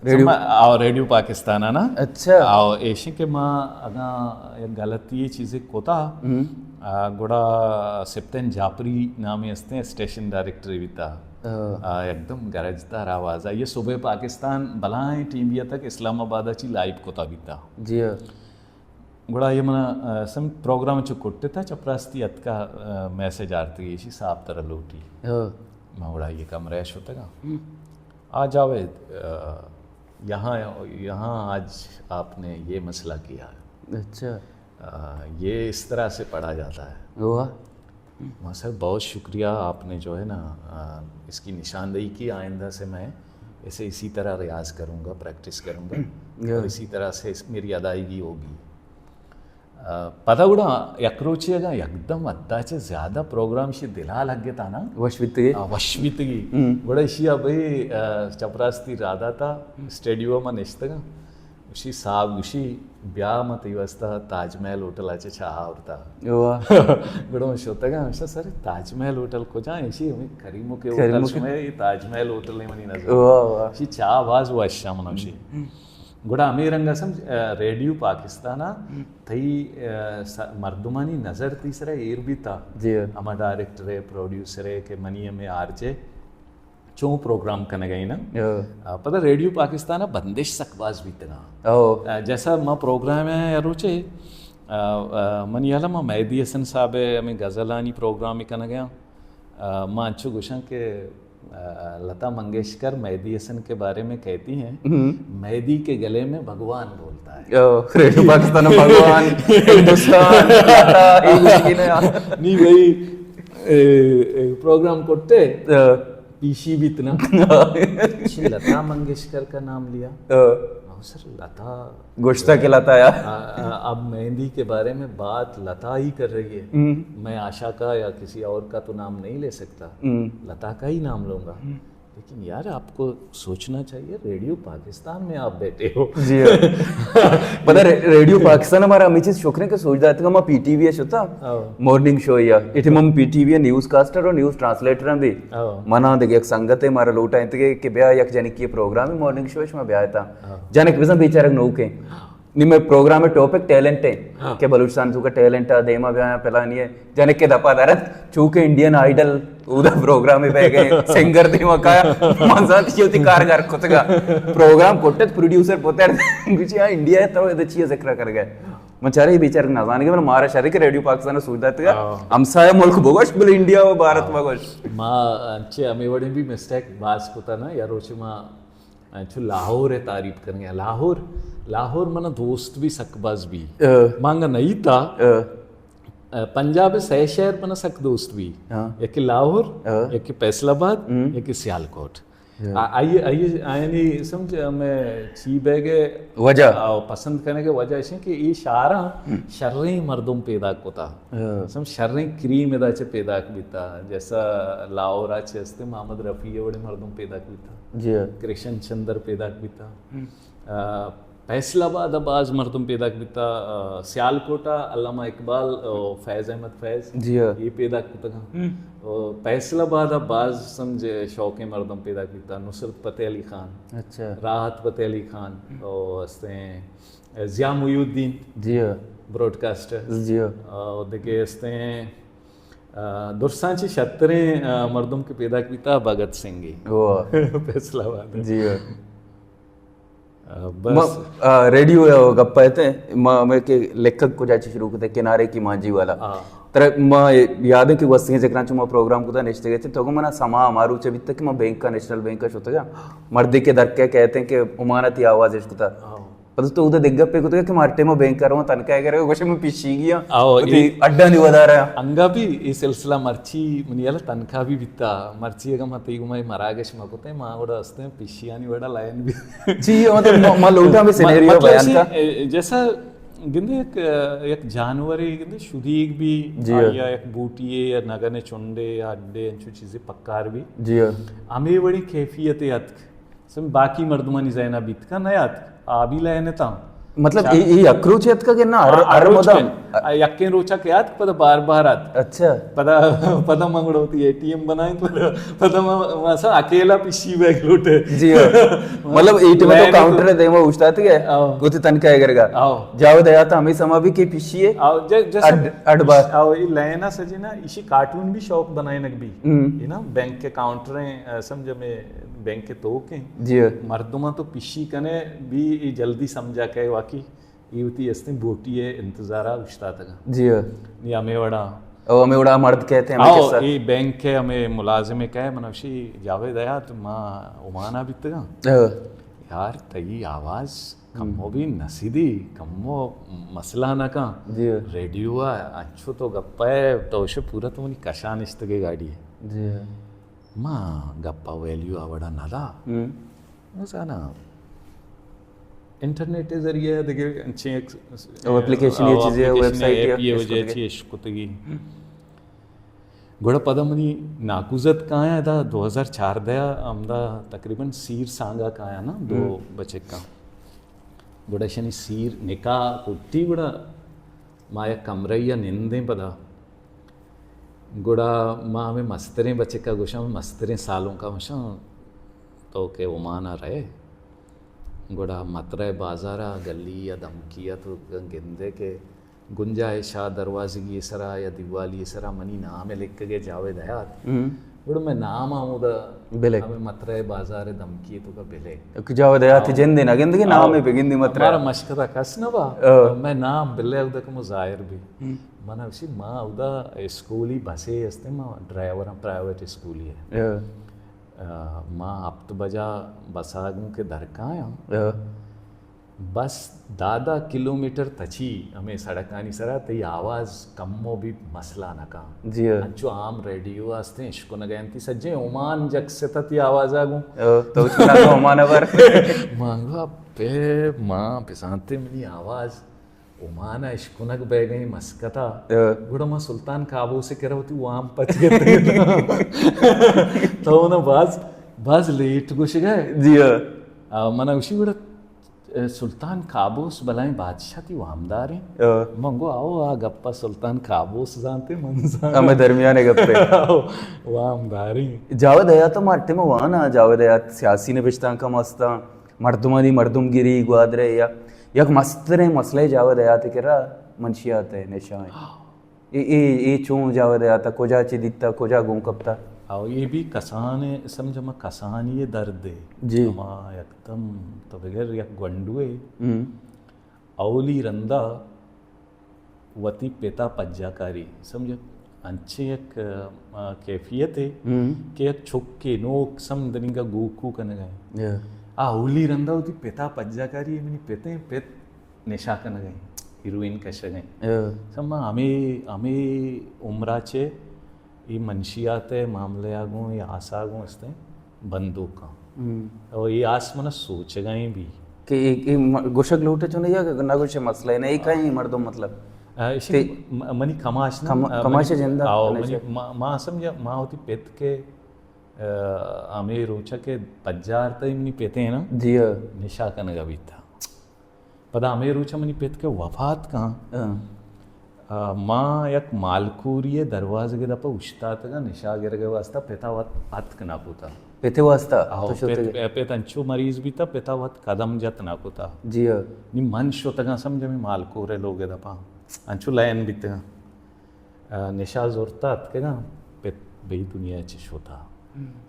ریڈیو۔ سما-، آ، ریڈیو پاکستان ء نا۔ اچھا۔ آ، ایشی کہ ما اگاں یک غلطی چیزے کتا، آ، گڑا سپتین جاپری نامے استیں اسٹیشن ڈائریکٹر بیتا۔ آ، یکدم گرجدار آواز۔ آئی صبح پاکستان بلائیں ٹی وی تک اسلام آباد چی لائیو کتا بیتا۔ جی ہاں۔ گڑا یہ منا، آ، سم پروگرام چو کٹتا چپراستی اتکا، آ، میسج آرتی ایشی صاحب ترا لوٹی۔ ہاں۔ ما گڑا یہ کمرہ شتگا۔ آ جاوید، آ، یہاں، یہاں آج آپ نے یہ مسئلہ کیا ہے۔ اچھا۔ آ، یہ اس طرح سے پڑھا جاتا ہے۔ واہ۔ ماں صاحب، بہت شکریہ، آپ نے جو ہے نا، آ، اس کی نشاندہی کی۔ آئندہ سے میں اسے اسی طرح ریاض کروں گا، پریکٹس کروں گا اور اسی طرح سے اس، میری ادائیگی ہوگی۔ آ، پدا گڑا یک روچے اگاں یکدم حدا چہ زیادہ پروگرام شی دلا لگتا نا۔ وش بیتگی؟ آ، وش بیتگی۔ گڑا اشی ء بھئی، آ، چپراستی رادا تا اسٹوڈیو ء ما نشتگاں۔ گوشی، صاحب گوشی، بیا ما تئی واسطہ تاج محل ہوٹل ء چہ چاہ آورتا۔ واہ۔ گڑا من شتگاں، گوشتا، سر، تاج محل ہوٹل کجا؟ ایشی ہمیں کریمو کے ہوٹل، کریمو کے۔ شمئے، یہ تاج محل ہوٹل ہے منی نظر۔ واہ، واہ۔ ایشی چاہ باز وش ء من گوشی۔ گڑا ہمے رنگ ء سمجھ، آ، ریڈیو پاکستان ء تئی، آ، س-، مردمانی نظر تئی سرا ایر بیتا۔ جی۔ ہما ڈائریکٹر ء، پروڈیوسر ء کہ منی ہمے آر جے چون پروگرام کنگ ءَ ایں نا۔ او۔ آ، پدا ریڈیو پاکستان ءَ بندش سک باز بیتگ اَنت۔ او۔ آ، جیسا ما پروگرام ءَ یا روچے، آ، آ، منی ہیال ءَ ما مہدی حسن صاحب ءِ ہمے غزلانی پروگرام ءَ کنگ ءَ آں۔ آ، ما انچو گوشاں کہ، آ، لتا منگیشکر مہدی حسن کے بارے میں کہتی ہیں، ہم۔ مہدی کے گلے میں بھگوان بولتا ہے۔ او، ریڈیو پاکستان ءَ بھگوان، ہندوستان، لتا، اے گوشگی نہ۔ نی بھئی، اے، اے، پروگرام کرتے۔ او۔ پیشی بیت نا۔ اچھا، لتا منگیشکر کا نام لیا۔ ہاں۔ او سر، لتا۔ گوشتا کہ لتا یا۔ آ، آ، اب مہدی کے بارے میں بات لتا ہی کر رہی ہے۔ ہم۔ میں آشا کا یا کسی اور کا تو نام نہیں لے سکتا۔ ہم۔ لتا کا ہی نام لوں گا۔ ہم۔ لیکن یار، آپ کو سوچنا چاہیے، ریڈیو پاکستان میں آپ بیٹھے ہو۔ جی ہاں۔ پتہ رے-، ریڈیو پاکستان ءَ مارا ہمے چیز شکر اِنت کہ سوج داتگ، ما پی ٹی وی ءَ شتا۔ ہاں۔ مارننگ شو یا۔ اٹی ہم پی ٹی وی ءِ نیوز کاسٹر اور نیوز ٹرانسلیٹر ہم بھی۔ ہاں۔ منا دگہ یک سنگتے مارا لوٹائینتگ کہ بیا یک جنکی پروگرام مارننگ شو، شما بیا اِت۔ ہاں۔ جنک بزاں بیچارگ نوکیں۔ نی مئے پروگرام ءِ ٹاپک ٹیلنٹ اِنت، ہاں۔ کہ بلوچستان ءِ توکا ٹیلنٹ ءَ دیما بیاں، پلانی اِنت۔ جنک ءِ دپا درت، چو کہ انڈین آئیڈل اودا پروگرام ءَ بہ گئے، سنگر دیما کایا، من زانت کہ وتی کار گار کتگا۔ پروگرام کٹت، پروڈیوسر پتر گوشی، ہاں، انڈیا ءَ تو ادا چی ذکر کرگ ءَ ئے؟ من چارے بیچارگ نہ زانگ ءَ، من مارا شر اِنت کہ ریڈیو پاکستان ءَ سوج داتگ۔ ہاں۔ ہمسایہ ملک بگوش، بلے انڈیا و بھارت، ہاں، مگوش۔ ما انچے ہمے وڑیں بھی مسٹیک باز کتا نا، یا روچے ما انچو لاہور ءِ تعریف کنگ ءَ۔ لاہور، لاہور منا دوست بھی سک باز بھی۔ ہاں۔ مانگا نہیں تا۔ ہاں۔ پنجاب ءِ سئے شہر منا سک دوست بی۔ ہاں۔ یکے لاہور، ہاں۔ یکے فیصل آباد، ہم۔ یکے سیالکوٹ۔ ہاں۔ آ-، آئی، آئی، آیانی سمجھ ہمیں چی بیگ ءِ وجہ۔ آ، پسند کنگ ءِ وجہ اش کہ اے شہراں ہم۔ شریں مردم پیدا کتا۔ ہاں۔ سمجھ شریں کریم ادا چہ پیدا بیتا۔ جیسا لاہور ءَ چہ استے محمد رفیع وڑے مردم پیدا بیتا۔ جی ہاں۔ کرشن چندر پیدا بیتا۔ ہم۔ آ، فیصل آباد ءَ باز مردم پیداک بیتا، آ، سیالکوٹ ءَ علامہ اقبال، آ، فیض احمد فیض، جی ہاں۔ اے پیداک کتگاں۔ ہم۔ آ، فیصل آباد ءَ باز سمجھ شوقیں مردم پیداک بیتا، نصرت فتح علی خان، اچھا۔ راحت فتح علی خان، ہم۔ آ، استیں ضیاء محی الدین، جی ہاں۔ براڈکاسٹر، جی ہاں۔ آ، دگہ استیں، آ، درساں چہ شتریں، آ، مردم کہ پیداک بیتا بھگت سنگھ ایں۔ واہ۔ فیصل آباد۔ جی ہاں۔ آ، بس۔ ما، آ، ریڈیو ءِ گپ ءَ اتیں، ما ہمے کہ لکھگ کجا چہ شروع کتے، کنارے کی مانجھی والا۔ ہاں۔ ترا ما یاد اِنت کہ گوستگیں چکراں چو ما پروگرام کتا نشتگ اتیں، تو گوں منا سما ہما روچ ءَ بیتا کہ ما بینک ءَ، نیشنل بینک ءَ شتگاں۔ مردے کہ در کئیت کہ عمان ءَ تئی آواز اشکتا۔ ہاں۔ پدا تو اودا دگہ گپے کتگ کہ ما ہر ٹائم بینک ءَ رواں، تنخواہ ءَ گرگ ءَ، گوشے من پیشیگی آں، آؤ، وتی اے اڈانی ودار ءَ۔ انگا بھی اے سلسلہ مرچی منی ہیال ءَ تنخواہ بھی بیتا، مرچی اگاں ما تئی گوما اے مراگش مہ کتیں، ما گڑا استیں پیشیانی وڑا لائن بھی۔ جی، مطلب، ما، ما لوٹاں بھی سینیریو مطلب بیان اسی، کا۔ اے، جیسا گندے یک، یک جانورے گندے شدیگ بھی، جی۔ آیا یک بوٹی یا نگن چنڈے یا اڈے انچو چیزے پکار بھی۔ جی۔ ہمے وڑی کیفیت اتک۔ سم باقی مردمانی ذہن ءَ بیت کن نیاتک، آ بھی لائن اتاں۔ مطلب، چا-، اے، اے یک روچ اتک کہ نہ، ہر، آ، ہر ہر روچ مدام؟ کہ، آ، یکیں روچ ءَ کہ آتک، پدا بار بار آتک۔ اچھا۔ پدا، پدا من گڑا وتی اے ٹی ایم بنائیں، پدا، پدا من، من اصلاً اکیلا پیشی بیگ لوٹے۔ جی ہاں۔ مطلب، اے ٹی ایم تو لائن ءَ تو کاؤنٹر ءِ دیما اوشتاتگ ئے، آؤ۔ وتی تنخواہ ءَ گرگ ءَ۔ آؤ۔ جاوید حیات ہم ہمے سما بھی کہ پیشی ئے۔ آؤ، جے-، جیسا اڈ، اڈ بار۔ آؤ، اے لائن ءَ سجینا، ایشی کارٹون بھی شوق بنائینگ بھی۔ ہم۔ اے نا، بینک ءِ کاؤنٹر ایں، آ، سمجھ میں بینک ءِ توک ایں۔ جی۔ مردماں تو پشی کنے بھی اے جلدی سمجھا کہ واقعی اے وتی استیں بوٹی ءِ انتظار ءَ اوشتاتگاں۔ جی۔ نی ہمے وڑا۔ او ہمے وڑا مرد کئیت ہمے آؤ، قصہ۔ اے بینک ءِ ہمے ملازم ءَ کئے، من وشی جاوید حیات ما عمان ءَ بیتگاں۔ ہاں۔ یار تئی آواز کمو ہم۔ بھی نسیدی، کمو مسئلہ نہ کن۔ جی۔ ریڈیو ءَ انچو تو گپ ءَ تو وش پورا تو منی کشا نشتگے گاڑی ءَ۔ جی۔ ما گپ ءَ ویلیو ءَ وڑا نہ دا۔ ہم۔ زاناں انٹرنیٹ ءِ ذریعہ ءَ دگہ انچیں ایک او اپلیکیشن یا او چیزے، اپلیکیشن ویب سائٹ یا ایپ ءِ وجہ چہ اشکتگی۔ گڑا پدا منی ناکوزتک آیاں ادا دو ہزار چاردہ ءَ ہمدا تقریباً سیر سانگا کایاں نا دو ہم۔ بچکاں۔ گڑا اشانی سیر نکاح کٹی گڑا ما یک کمرہ یا نندیں پدا۔ گڑا ما ہمے مستریں بچکا گوشاں، مستریں سالونکا گوشاں، تو کہ عمان ءَ رہے، گڑا مترہ بازار ءَ گلی یا دمکی ءَ تو گندے کہ گنجائش ءَ دروازگی ءِ سرا یا دیوالی ءِ سرا منی نام ءَ لکھگ ءَ جاوید حیات۔ ہم۔ گڑا مئے نام ہمودا بلے۔ ہمیں مترہ بازار دمکی تو کا بلے۔ کہ جاوید حیات ءِ جند ءَ نہ گندگے، نام ءَ بگندی مترہ۔ ہمارا مشکتا کس نہ با۔ مئے نام بلے اودا کمو ظاہر بی۔ من اشی ما اودا اسکولی بسے استیں، ما ڈرائیور پرائیویٹ اسکولی ہے۔ ما ہپت بجا بسا گوں کہ درکایاں۔ بس دہ دہ کلومیٹر تچی ہمے سڑکانی سرا، تئی آواز کمو بھی مسئلہ نہ کن۔ جی ہاں۔ انچو عام ریڈیو ہستیں، اشکنگ انتی سجیں عمان جک ستت ئی آوازا گوں۔ او، تو اشکنگ عمان بر۔ مانگا پہ ما پسانتے منی آواز عمان اشکنگ بہ گئیں مسکتا۔ گڑا ما سلطان قابوس کرا وتی وام پچ گتے۔ تو نا باز، باز لیٹ گوشگا۔ جی ہاں۔ من اشی گڑا سلطان قابوس بلائیں بادشاہ تی وامداریں۔ من گو آؤ آ گپا سلطان قابوس زانتے من زاناں۔ ہمے درمیان گپے۔ آؤ، وامداریں۔ جاوید حیات ما ٹیم وانا، جاوید حیات سیاسی نبشتانک ہم استاں، مردمانی مردمگری گوادرے یا یک مستریں مسئلہ جاوید حیات کرا منشیات ہے، نشہ ہے۔ اے، اے، اے چون جاوید حیات ءَ کجا چہ دیتا، کجا گون کپتا؟ او اے بھی کسان ءِ سمجھ، ہما کسانی ءِ درد ءَ۔ جی۔ ہما یکدم تو بگر یک گونڈوے اولی رندا وتی پتا پجا کاری، سمجھ، انچیں یک، آ، کیفیت ءَ کہ یک چکے نوک سمجھ دنیگا گوکو کنگا۔ آ اولی رندا وتی پتا پجا کاری، منی پتیں پت نشہ کنگ ءَ، ہیروئن کشگ ءَ۔ سما ہمے، ہمے عمرا چہ اے منشیات ءِ معاملہ ءَ گوں، اے آسا گوں استیں بندوکاں۔ او اے آس منا سوچگائیں بھی۔ کہ اے، اے م-، گوشگ لوٹے چون یا نہ گوشے مسئلہ نہ، اے کہیں مردم مطلب۔ آ، اشی م-، منی کماش نہ، کم-، آ، کماش منی، جندا آؤ، منی، ما، ما سمجھا، ما ہوتی پت کے، آ، ہمے روچا کے پجار تئی منی پتے نا۔ جی ہاں۔ نشہ کنگا بیتا۔ پدا ہمے روچ ءَ منی پت کہ وفات کن، آ، ما یک مالکوری ءِ دروازگ ءِ دپ ءَ اوشتاتگاں نشہ گرگ ءِ واسطہ، پت ءَ وت اتک نہ کتا۔ پت ءِ واسطہ؟ آہو، تو شتگ؟ پت، پت انچو مریض بیتا، پت ءَ وت قدم جت نہ کتا۔ جی ہاں۔ نی من شتگاں سمجھ ہمے مالکور ءِ لوگ ءِ دپ ءَ، انچو لین بیتگاں۔ آ، نشہ زرتا اتکگاں، پت بئی دنیا چہ شتا۔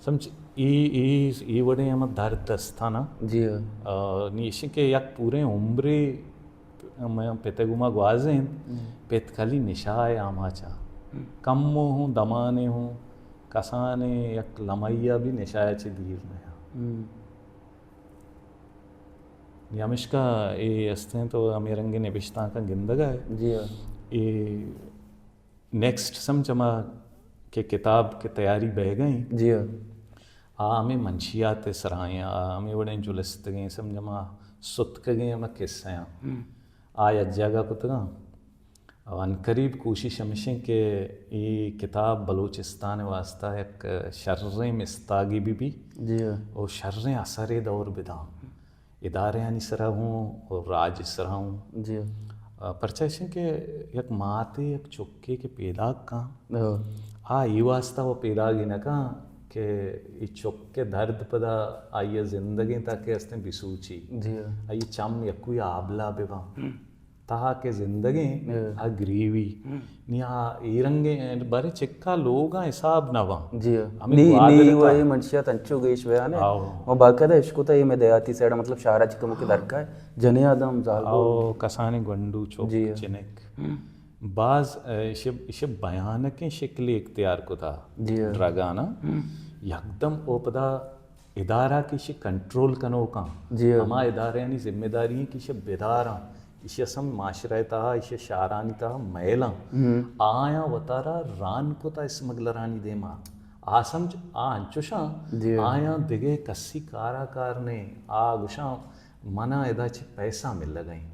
سمجھ، اے، اے، اے وڑیں ہما درد استاں نا۔ جی ہاں۔ آ، نی ایشیں کہ یک پوریں عمرے مئے پت ءِ گوما گوازینت، پت کلی نشہ ءِ آماچا۔ کمو ہوں، دمانے ہوں، کسانیں یک لمحیا بھی نشہ ءَ چہ دیر نہ۔ نی ہمشکا اے استیں تو ہمے رنگیں نبشتانکاں گندگا ہے۔ جی ہاں۔ اے نیکسٹ سمجھ ہما کہ کتاب کہ تیاری بہ گئیں، جی ہاں۔ آ ہمے منشیات ءِ سرا ایں، آ ہمے وڑیں جلستگیں سمجھ ہما ستکگیں ہما قصہ آں۔ آ یک جاگہ کتگاں۔ عنقریب کوشش ہمیشیں کہ اے کتاب بلوچستان ءِ واسطہ یک شریں مستاگے بہ بی۔ جی ہاں۔ او شریں اثرے دور بداں۔ ادارہانی سرا ہوں اور راج سرا ہوں۔ جی۔ آ، پرچا ایشیں کہ یک ماتے، یک چکے کہ پیداک کن، آ اے واسطہ وہ پیداک نہ کن کہ اے چک ءِ درد پدا آئی ءِ زندگیں تاکہ استیں بسوچی۔ جی۔ آئی چم یکوئی آبلہ بباں۔ تہا کہ زندگیں، آ گریوی۔ نی آ اے رنگیں، بارے چکا لوگاں حساب نہ باں۔ جی۔ ہمیں نی، گوادر نی، وہ تا۔ اے منشیات انچو گیش بیان ہے۔ آؤ۔ وہ باقاعدہ اشکتا اے میں دیہاتی سائیڈ، مطلب شہر چکم کے درکا ہے۔ جنے آدم زالبول۔ آؤ، کسانی گونڈو چوک، جی۔ چنک۔ باز، اے، ایشی، ایشی بھیانکیں شکلی اختیار کتا۔ جی۔ ڈرگانا۔ یکدم او پدا ادارہ کہ ایشی کنٹرول کنوکاں، جی ہاں۔ ہما ادارہانی ذمہ داری ایں کہ ایشی بداراں، ایشی اصلاً معاشرہ ءِ تہا، ایشی شہرانی تہا میلاں۔ آیاں وتارا ران کتا اسمگلرانی دیما۔ آ سمجھ آ انچوشاں، جی ہاں۔ آیاں دگہ کسی کارا کار نے، آ گوشاں منا ادا چہ پیسہ ملگا ایں۔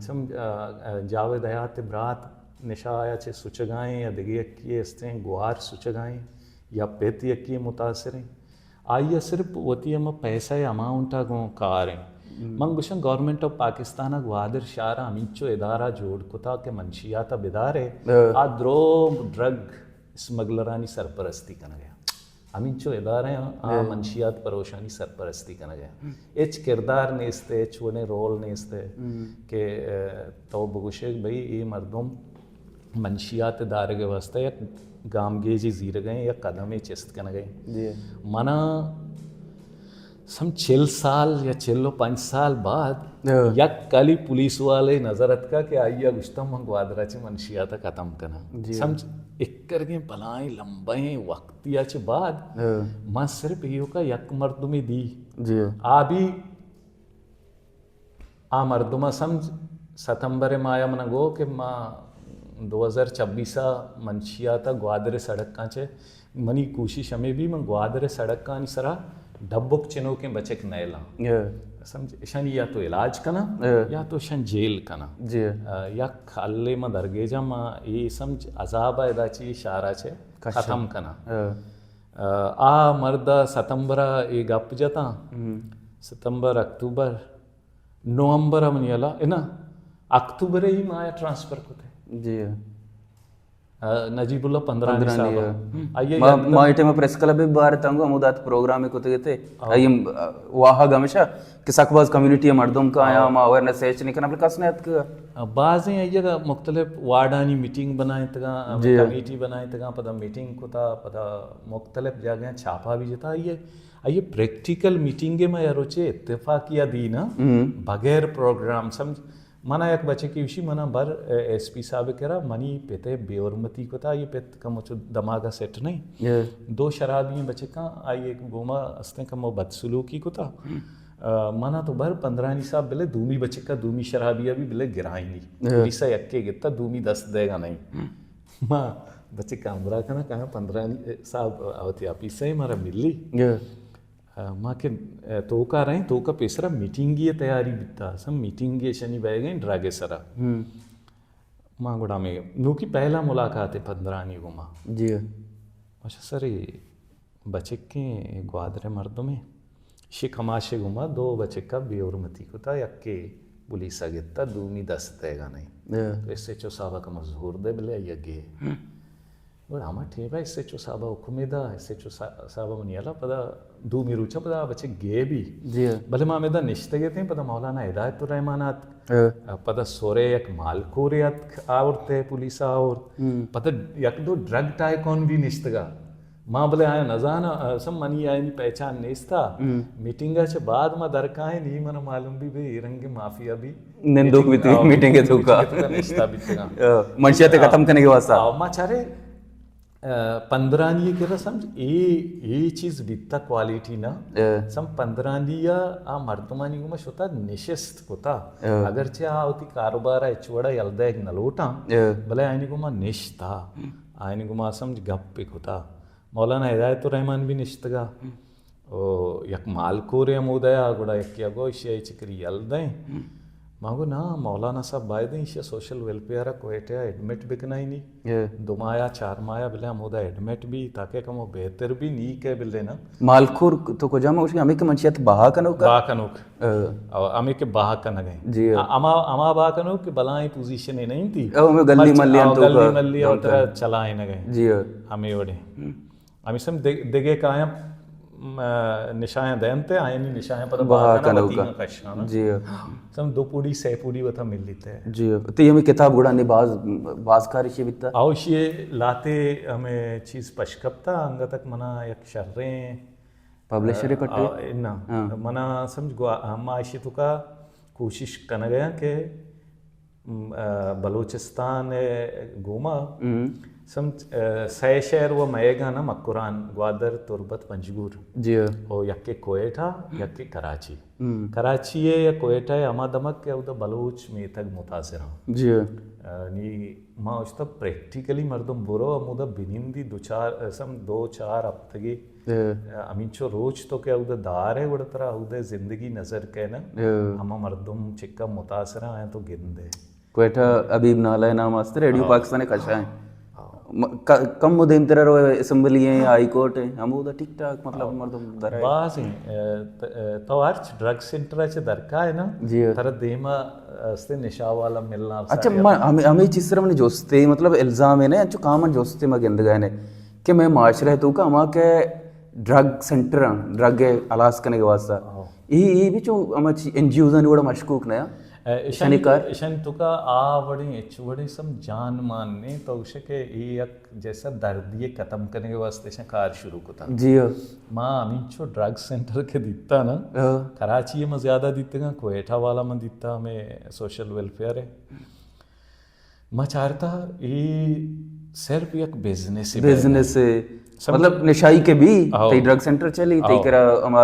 سمجھ، آ، آ، جاوید حیات ءِ برات نشہ آیا چہ سچگا ایں یا دگہ یکے استیں گوار سچگا ایں یا پت یکے متاثر ایں۔ آئی ءَ صرف وتی ہما پیسہ ءِ اماؤنٹ ءَ گوں کار ایں۔ من گوشاں گورنمنٹ آف پاکستان ءَ گوادر شہر ءَ ہمینچو ادارہ جوڑ کتا کہ منشیات ءَ بدارے، آ درو ڈرگ اسمگلرانی سرپرستی کنگ ءَ۔ ہمینچو ادارہ آں، آ منشیات پروشانی سرپرستی کنگ ءَ۔ ہچ کردار نیست، ہچ وڑیں رول نیست کہ، اے، تو بگوشے کہ بھئی اے مردم منشیات دارگ ءِ واستہ یک گامگیجے زیرگ ءَ ایں یا قدمے چست کنگ ءَ ایں۔ جی۔ منا سم چل سال یا چل و پنچ سال بعد ہاں۔ یک کلی پولیس والے نظر اتکا کہ آئی ءَ گوشتا من گوادر ءَ چہ منشیات ءَ ختم کناں۔ جی۔ سمجھ اکرگیں بلائیں لمبیں وقتی ءَ چہ بعد ہاں۔ من صرف ایوکا یک مردمے دی۔ جی۔ آ بھی آ مردم ءَ سمجھ ستمبر ءِ ماہ ءَ من ءَ گو کہ ما دو ہزار چبیس ءَ منشیات ءَ گوادر ءِ سڑکاں چہ منی کوشش ہمے بی من گوادر ءِ سڑکانی سرا ڈبک چنوکیں بچک نیلاں۔ اے۔ سمجھ اشانی یا تو علاج کناں اے۔ یا تو اشان جیل کناں۔ جی۔ آ، یک ہلے ما درگیجاں ما اے سمجھ عذاب ءَ ادا چی شارا چہ کشاں۔ ختم کناں۔ اے۔ آ، آ مرد ءَ ستمبر ءَ اے گپ جتاں۔ ہم۔ ستمبر، اکتوبر، نومبر ءَ منی ہلا، انا، اکتوبر ءِ ہی ماہ ءَ ٹرانسفر کتے۔ جی۔ آ، نجیب اللہ پندرانی پندرانی، صاحب۔ آ۔ ہم۔ آئی ءَ ما، یک ما اے ٹائم پریس کلب ءَ بار تنگو ہمودا ات پروگرام کتے گتے۔ آ۔ آئی ءَ، آ، واہگ ہمیشہ کہ سک باز کمیونٹی ءِ مردم کا آیا، آ۔ ما اویئرنس ایچ نہیں کنا، بلے کس نے اتکگا۔ آ، بازیں آئی ءَ مختلف وارڈانی میٹنگ بنائیں تگا، جی۔ کمیٹی بنائیں تگا، پدا میٹنگ کتا، پدا مختلف جاگہ چھاپا بھی جتا۔ آئی ءَ آئی ءَ پریکٹیکل میٹنگ ءَ ما یا روچے اتفاقی ءَ دی نا، ہم۔ بغیر پروگرام سمجھ۔ منا یک بچکے گوشی منا بر ایس پی صاحب ءِ کرا منی پت ءَ بے حرمتی کتا، آئی ءِ پت کمو چو دماغ ءَ سیٹ نہیں۔ اے۔ دو شرابی بچکاں آئی ءَ گوما استیں کمو بدسلوکی کتا۔ ہم۔ آ، منا تو بر پندرانی صاحب بلے دومی بچکا دومی شرابی ءَ بھی بلے گرائینی۔ اے۔ پولیس ءَ یکے گتا دومی دست دیگا نہیں۔ ہم۔ ما بچکا ہمراہ کنا کہاں پندرانی صاحب وتی آفیس ءَ مارا ملی۔ اے۔ آ، ما کہ، آ، توکا رہیں، توکا پیسرا میٹنگی ءِ تیاری بیتا، سم میٹنگی ءَ شنی بئیگ ءَ ایں ڈرگ ءِ سرا۔ ہم۔ ما گڑا ہمے نوکی پہلا ملاقات ءَ پندرانی گوما۔ جی۔ ماشا سر اے بچکیں گوادر ءِ مردمے، شی کماشے گوما دو بچکا بے حرمتی کتا، یکے پولیس ءَ گتا، دومی دست دیگا نہیں۔ اے۔ تو ایس ایچ او صاحب ءَ کمو زور دے بلے آئی ءَ گے۔ ہم۔ گڑا ہما ٹیم ءَ ایس ایچ او صاحب ءَ حکمے دا، ایس ایچ او صا-، صاحب ءَ منی ہلا پدا دومی روچ ءَ پدا آ بچک گئے بھی۔ جی۔ بلے ما ہمیدا نشتگ اتیں، پدا مولانا ہدایت الرحمان آتک۔ ہاں۔ پدا سورے یک مالکورے آتک، آورت ءَ پولیس ءَ آورت۔ ہم۔ پدا یک دو ڈرگ ٹائکون بھی نشتگا۔ ما بلے آیا نزاناں، سم منی آیانی پہچان نیستا۔ ہم۔ میٹنگ ءَ چہ بعد ما درکائیں، نی من معلوم بھی بے اے رنگ مافیا بھی نندوک میٹنگ، بیتی، آ، میٹنگ ءِ توکا۔ میٹنگ ءِ توکا نشتہ بیتگاں۔ آ، منشیات ءِ ختم کنگ ءِ واسطہ۔ آ، ما چارے، آ، پندرانی ءِ کرا سمجھ، اے، اے چیز بیتا کوالٹی نا۔ اے۔ سم پندرانی ءَ آ مردمانی گوما شتا نشست کتا۔ اے۔ اگرچہ آ وتی کاروبار ءَ ہچ وڑا یل دئیگ نہ لوٹاں، اے۔ بلے آیانی گوما نشتا۔ آیانی گوما سمجھ گپ کتا۔ مولانا ہدایت الرحمان بھی نشتگا۔ او یک مالکورے ہمودایا، گڑا یکے ءَ گو ایشی ءَ چکری یل دئیں۔ ہم۔ ما گو نا، مولانا صاحب بایدیں ایشی ءَ سوشل ویلفیئر ءَ کوئٹہ ءَ ایڈمٹ بکنائینی۔ اے۔ دو ماہ ءَ چار ماہ ءَ بلے ہمودا ایڈمٹ بی تاکہ کمو بہتر بی، نی کہ بلے نا۔ مالکور تو کجا ما گوشی ہمیں کہ منشیات بہا کنوک ءَ؟ بہا کنوک۔ اے۔ او ہمیں کہ بہا کنگ ءَ۔ جی۔ آ، ہما، ہما بہا کنوک کہ بلائیں پوزیشن ءَ نہیں تھی۔ او ہمیں گلی ملے او انت گلی ملے او ترا چلائینگ ءَ۔ جی۔ ہمیں وڑے۔ ہم۔ ہمیشہ ہم دگ-، دگہ کایاں، م، نشایاں دینت ءُ آیانی نشایاں پدا بہا بہا کنوکا۔ وتی کشانا۔ جی۔ سم دو پوڑی، سہ پوڑی وتا ملیت۔ جی۔ تئی ہمیں کتاب گڑا نے باز، باز کار ایشی بیتا؟ آؤ، ایشی لاتے ہمیں چیز پش کپتا، انگا تک منا یک شریں پبلشرے پٹے؟ آ، نہ۔ ہاں۔ منا سمجھ گوا، ہم ایشی توکا کوشش کنگ ءَ آں کہ م، آ، بلوچستان ءِ گوما ہم۔ سم، آ، سئے شہر و مئیگاں نا مکران، گوادر، تربت، پنجگور۔ جی۔ او یکے کوئٹہ، ہم۔ یکے کراچی۔ ہم۔ کراچی ءَ یا کوئٹہ ءَ ہما دمگ کہ اودا بلوچ میتگ متاثر آں۔ جی۔ آ، نی ما اشتا پریکٹیکلی مردم برو ہمودا بنندی دو چار، سم دو چار ہفتگے اے۔ ہمینچو روچ تو کہ اود دار ئے، گڑا ترا اود زندگی نظر کئے نا۔ اے۔ ہما مردم چکا متاثر آں، آیاں تو گندے۔ کوئٹہ حبیب نالہ نام است، ریڈیو ہاں۔ پاکستان کشا ہیں۔ ہاں۔ م-، ک-، کم و دیمتر رو اسمبلی ہیں، ہائی کورٹ ہیں، ہم اود ٹھیک ٹھاک، مطلب، ہاں۔ مردم در آئے۔ باز ہیں، اے، ت-، اے، تو ہرچ ڈرگ سینٹر چہ درکا ہے نا، جی۔ ترا دیما استے نشہ والا ملنا۔ اچھا، سارے ما ہمیں، ہمیں چیز سر من جوستے، مطلب، الزام ہے نا، انچو کامن جوستے ما گندگا ہے نا۔ کہ مئے معاشرہ ءِ توکا ہما کہ ڈرگ سینٹر آں، ڈرگ ءِ ہلاس کنگ ءِ واسطہ۔ ہاں۔ اے، اے بھی چو ہما چی-، این جی اوز آنی وڑا مشکوک نہ آں؟ اشانی کار؟ اشانی توکا آ وڑیں، ہچ وڑیں سم جان مان نے، تو گوشے کہ اے یک جیسا دردی ختم کرنے کے واسطے اشان کار شروع کتا۔ جی ہاں۔ ما ہمینچو ڈرگ سینٹر کے دیتا نا، ہاں۔ کراچی میں زیادہ دیتے گا، کوئٹہ والا میں دیتا، ہمیں سوشل ویلفیئر ہے۔ ما چارتا اے صرف یک بزنس ہے۔ بزنس ہے۔ سمجھ؟ مطلب نشائی کے بھی، ہاں۔ تئی ڈرگ سینٹر چلی، تئی ہاں۔ کرا ہما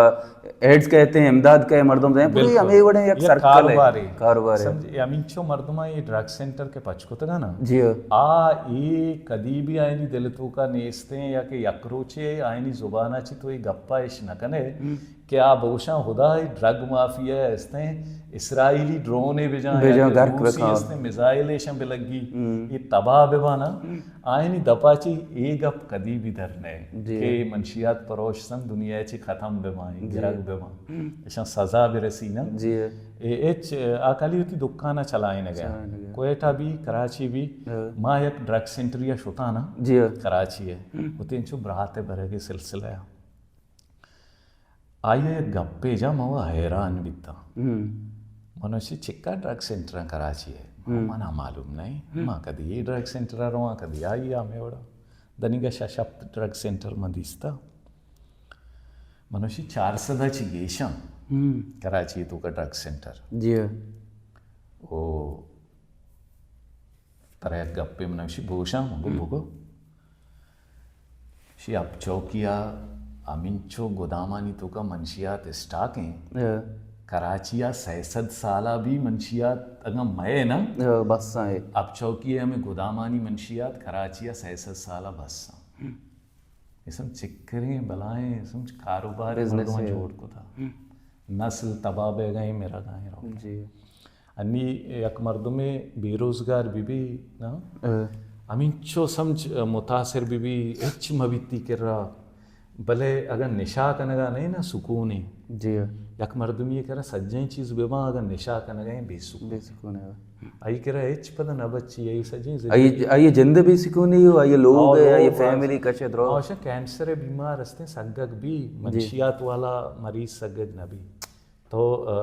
ایڈز کہتے ہیں، امداد کہے، مردم دیں، پوری بالکل۔ ہمیں وڑے یک یک سرکل ہے۔ کاروبار ہے۔ کاروبار ہے۔ سمجھ، اے ہمینچو مردماں اے ڈرگ سینٹر کے پچ کتگا نا۔ جی ہاں۔ آ اے کدی بھی آئینی دل توکا نیستیں یا کہ یک روچے آئینی زبانا چی تو اے گپا اش نہ کنے۔ ہم۔ کہ آ بگوشاں، خدا، اے ڈرگ مافیا استیں، اسرائیلی ڈرونے بجاں، بجاں یا کہ درک روسی بکاں۔ استیں، میزائل ایشاں بلگی، ہم۔ اے تباہ ببانا۔ ہم۔ آئینی دپا چی اے گپ کدی بھی در نئے جی۔ کہ منشیات پروش سن دنیا چی ختم بباں، جی۔ گرگ بباں۔ ہم۔ ایشاں سزا برسی نا۔ جی۔ اے ہچ آ کالی ہوتی دکانا چلائیں نگے۔ چلائیں نگے۔ کوئٹہ بھی، کراچی بھی، ہاں۔ ما یک ڈرگ سینٹر یا شتا نا، جی۔ کراچی ہے۔ ہم۔ ہوتی انچو برات برگے سلسلہ ہے۔ آئی ء یک گپے جا، من و حیران بیتاں۔ ہم۔ من اشی چکا ڈرگ سینٹر کراچی ہے؟ ہم۔ منا معلوم نہیں۔ ہم۔ ما کدی اے ڈرگ سینٹر رواں، کدی آئی ہمیں وڑا۔ دنیگا شش ہپت ڈرگ سینٹر من دیستا۔ من اشی چار سد چی گیشاں ہم۔ کراچی توکا ڈرگ سینٹر۔ جی۔ او ترا یک گپے من اشی بگوشاں، بگو، ہم۔ بگو۔ شی اپ چوکی ء ہمینچو گدامانی توکا منشیات اسٹاک ہیں۔ ہاں۔ کراچی ء سئے سد سال ء بھی منشیات اگاں مئے نا، ہاں، بس ہیں۔ اپ چوکی ء ہمیں گدامانی منشیات کراچی ء سئے سد سال ء بس ہیں۔ ہم۔ اسم چکریں بلائیں، اسم کاروبار بزنس مردماں ہے۔ جوڑ کتا۔ ہم۔ نسل تباہ بیگا ہیں، میرا گاہیں رو۔ جی۔ انی یک مردمے بے روزگار بہ بی نا، ہاں۔ ہمینچو سمجھ متاثر بہ بی، ہچ مہ بیتی کرا، بلے اگاں نشا کنگا نہیں نا سکون ہے۔ جی۔ یک مردمی کرا سجیں چیز بہ باں، اگاں نشا کنگا ہیں بے سکون۔ بے سکون ہے۔ آئی کرا ہچ پدا نہ بچی، آئی سجیں زندگی۔ آئی، آئی جند بے سکونی ہو، آئی لوگ او ہے، آئی لوگ فیملی کچے درو۔ آشا کینسر بیمار ہستیں سگگ بھی، جی۔ منشیات والا مریض سگگ نہ بھی۔ تو، آ،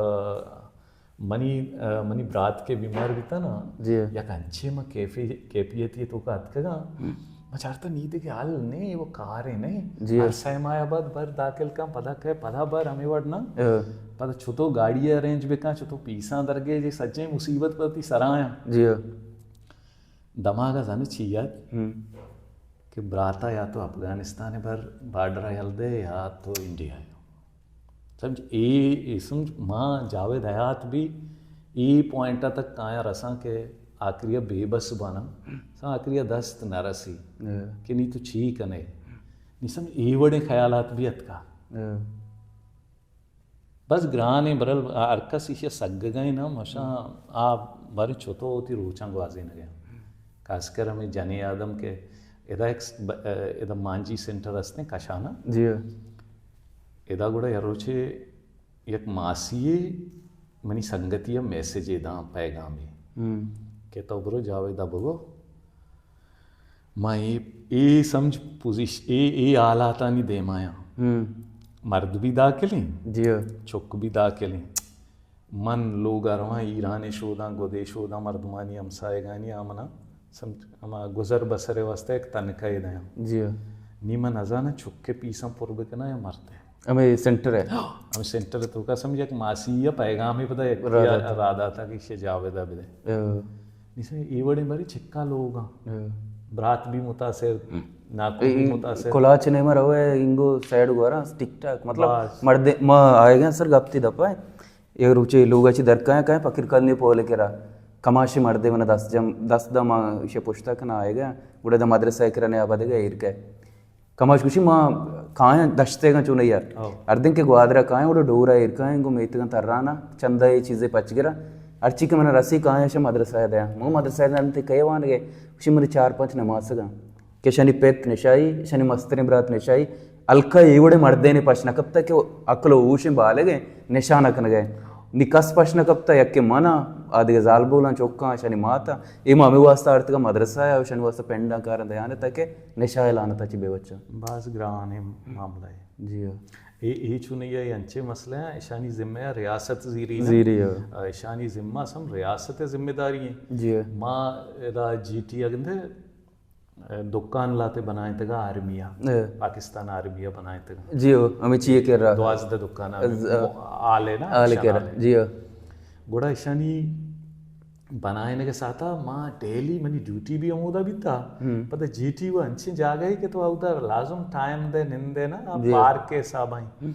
منی، آ، منی برات کے بیمار بیتا نا، جی۔ یک انچے ما کیفی-، کیفیتی توکا اتکگا، ہم۔ ما چارتا نی دگہ حل نہیں، وہ کارے نہیں۔ جی۔ ہر سہ ماہ بعد بر داخل کن، پدا کہ پدا بر ہمیں وڑ نا۔ ہاں۔ پدا چھتو گاڑی ارینج بکن، چھتو پیساں درگے، جی سجیں مصیبت پتی سرایاں۔ جی۔ دماغ زن چی یات؟ ہم۔ کہ براتا یا تو افغانستان بر بارڈر یل دے یا تو انڈیا۔ سمجھ، اے، اے سمجھ، ما جاوید حیات بھی اے پوائنٹ تک کایاں رساں کہ آخری بے بس بانا، سا آخری دست نہ رسی ہاں۔ کہ نی تو چی کنے۔ نی سمجھ، اے وڑیں خیالات بھی اتکا۔ ہاں۔ بس گرانیں برل ہر کس ایشی سگگیں نا، مشاں آ باریں چتو ہوتی روچاں گوازینگیں۔ خاص کر ہمیں جنیں آدم کہ ادا ایک س-، ب-، ادا مانجی سینٹر ہستیں کشانا۔ جی۔ ادا گڑا یا روچے یک ماسی منی سنگتی میسج داں، پیغامی ہم۔ کہ تو برو جاویدا بگو، ما اے، اے سمجھ پوزیش-، اے، اے حالاتانی دیمایاں۔ ہم۔ مرد بھی داخلیں، جی ہاں۔ چک بھی داخلیں۔ من لوگ ء رواں ایران ء شوداں، گدے شوداں، مردمانی ہمسایگانی آ منا سمجھ، ہما گزر بسر ء واسطہ یک تنکہ ء دیاں۔ جی ہاں۔ نی من نزاناں چک ء پیساں پر بکناں یا مرد ء۔ ہمے سینٹر ء؟ ہمے سینٹر ء توکا سمجھ یک ماسی یا پیغامے پدا یک را داتا۔ را داتا کہ ایشی جاویدا بدے۔ ہاں۔ مثل اے وڑیں بری چکا لوگاں۔ ہاں۔ برات بھی متاثر، ہم۔ ناکو بھی اے متاثر۔ کلاچ نے مر ہوئے انگو سائیڈ گورا ٹک ٹاک، مطلب بس۔ مردے ما آئے گئے سر گپتی دپا ہے۔ اے روچے لوگا چی درکایا کائیں فقیر کالنی پول کرا۔ کماشی مردے من دست جم، دست دا ما ایشی پشتا کنا آئے گئے۔ گڑا دا مدرسہ کرا نے آباد گئے ایر کے۔ کماش گوشی، ما کایاں دشتیگاں چونائی ء۔ او۔ ہر دن کہ گوادر ء کایاں، گڑا ڈور ء ایر کایاں، گوں میتگاں ترانا، چندہ ء چیزے پچ گراں۔ ہرچی کہ من رسی کایاں، شہ مدرسہ ء دیاں۔ مو مدرسہ ء دیاں، تے کئے وانگ ء؟ گوشی، منی چار پنچ نماسگاں۔ کہ شنی پت نشائی، شنی مستریں برات نشائی، ہلکا اے وڑیں مردینے پش نہ کپتہ کہ عقل و ہوشیں بالغیں نشہ نہ کنگ ء۔ نی کس پش نہ کپتا، یکے منا، آ دگہ زالبولاں، چکاں، اشانی ماتاں، اے ما ہمے واسطہ آرتگا مدرسہ ء، اشانی واسطہ پنڈاں کاراں دیان، تاکہ نشہ ء لعنت ء چہ بہ بچاں۔ باز گرانیں معاملہ ہے۔ جی ہاں۔ اے، اے چونی ء انچیں مسئلہ ہیں، اشانی ذمہ ء ریاست زیری نا۔ زیری ہاں۔ اشانی ذمہ سم ریاست ء ذمہ داری ہیں۔ جی ہاں۔ ما ادا جی ٹی اگندے دکان لاتے بنائینتگا آرمی ء، اے۔ پاکستان آرمی ء بنائینتگا۔ جی ہو، ہمیں چیئے کر رہا۔ دوازدہ دکان آل ہے نا، آل کر رہا۔ جی ہو۔ گڑا اشانی بنائینگ ء ساعتا ما ڈیلی، منی ڈیوٹی بھی ہمودا بیتا۔ ہم۔ پدا جی ٹی و انچیں جاگہ ہے کہ تو اودا لازم ٹائم دے، نندے نا، جی۔ پارک ء حساب آئی۔ ہم۔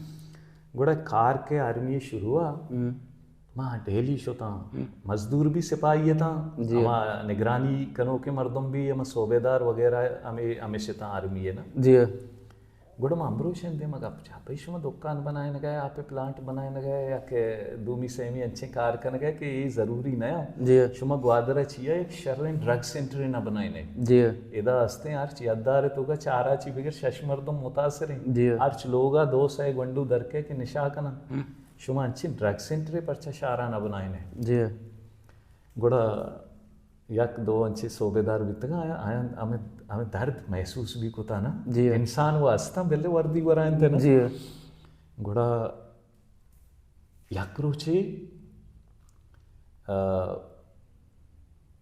گڑا کار کے آرمی شروع آ۔ ہم۔ ما ڈیلی شتاں، ہم۔ مزدور بھی سپاہی اتاں، جی۔ ہما نگرانی کنوکیں مردم بھی، ہما صوبیدار وغیرہ ہمے، ہمے شتاں آرمی ء نا۔ جی۔ گڑا ما امبروشن دیم ء گپ جا، بھئی شما دکان بنائینگ ء، آپ پلانٹ بنائینگ ء، یا کہ دومی سیمی انچیں کار کنگ ء کہ اے ضروری نہ ء۔ جی۔ شما گوادر ء چیا یک شریں ڈرگ سینٹر نہ بنائینے۔ جی۔ ادا ہستیں ہر چی ہدار توکا چارا چی بگر شش مردم متاثر ہیں۔ جی۔ ہرچ لوگا دو سئے گونڈو درکے کہ نشا کنن۔ ہم۔ شما انچیں ڈرگ سینٹرے پرچا شہرا نہ بنائینے؟ جی۔ گڑا یک دو انچیں صوبیدار بیتگاں، آیاں، آیاں ہمیں، ہمیں درد محسوس بھی کتا نا۔ جی۔ انسان و ہستاں بلے وردی گورا انت نا۔ جی۔ گڑا یک روچے، آ،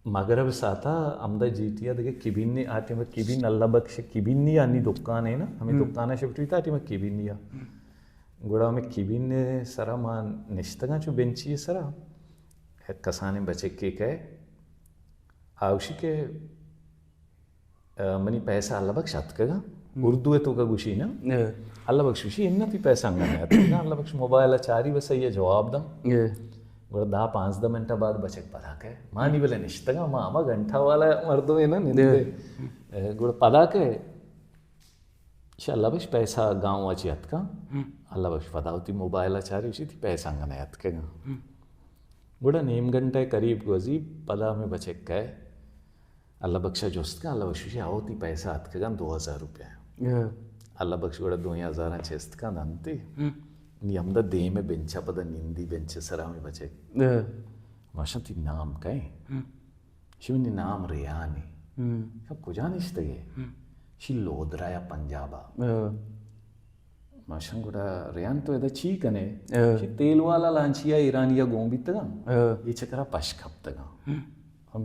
مغرب ساعتا ہمدا جی ٹی ء دگہ کبین، آ ٹائم کبین، اللہ بخش کبینی آنی دکان ہے نا، ہمیں ہم۔ دکان ء شفٹ بیتا، آ ٹائم کبینی آ۔ ہم۔ گڑا ہمیں کبین سرا ما نشتگاں چو بنچی سرا، یک کسانیں بچکے کئے، آوشی کہ، آ، منی پیسہ اللہ بخش اتکگا، ہم۔ اردو ء توکا گوشی نا۔ اے۔ اللہ بخش گوشی، اناں تئی پیسہ انگا نہ اتکگا۔ اللہ بخش موبائل ء چاری، بس یہ جواب داں۔ اے۔ گڑا دہ پانزدہ منٹ بعد بچک پدا کئے۔ ما نی بلے نشتگاں، ما ہما گھنٹہ والا مردم ہے نا، نندے۔ اے۔ اے، گڑا پدا کئے، شہ اللہ بخش پیسہ گاؤں ء چی اتکاں۔ ہم۔ اللہ بخش پدا وتی موبائل ء چاری، گوشی تئی پیسہ انگا نہ اتکگاں۔ ہم۔ گڑا نیم گھنٹہ قریب گوزی، پدا ہمیں بچک کئے۔ اللہ بخش ء جست کن، اللہ بخش گوشی، ہئو تئی پیسہ اتکگاں دو ہزار روپیہ۔ ہاں۔ اللہ بخش گڑا دوئیں ہزاراں چست کن دنتی۔ ہم۔ نی ہمدا دیم ء بنچ ء پدا نندی، بنچ ء سرا ہمیں بچک۔ ہاں۔ ماشاء تئی نام کئے؟ ہم۔ شی منی نام ریحان ہے۔ ہم۔ شما کجا نشتگے؟ ہم۔ شی لودھرا یا پنجاب ء۔ ہاں۔ ماشاء گڑا ریحان تو ادا چی کنے؟ ہاں۔ شی تیل والا لانچی ء ایرانی ء گون بیتگاں۔ ہاں۔ یہ چکرا پش کپتگاں۔ ہم۔ ہم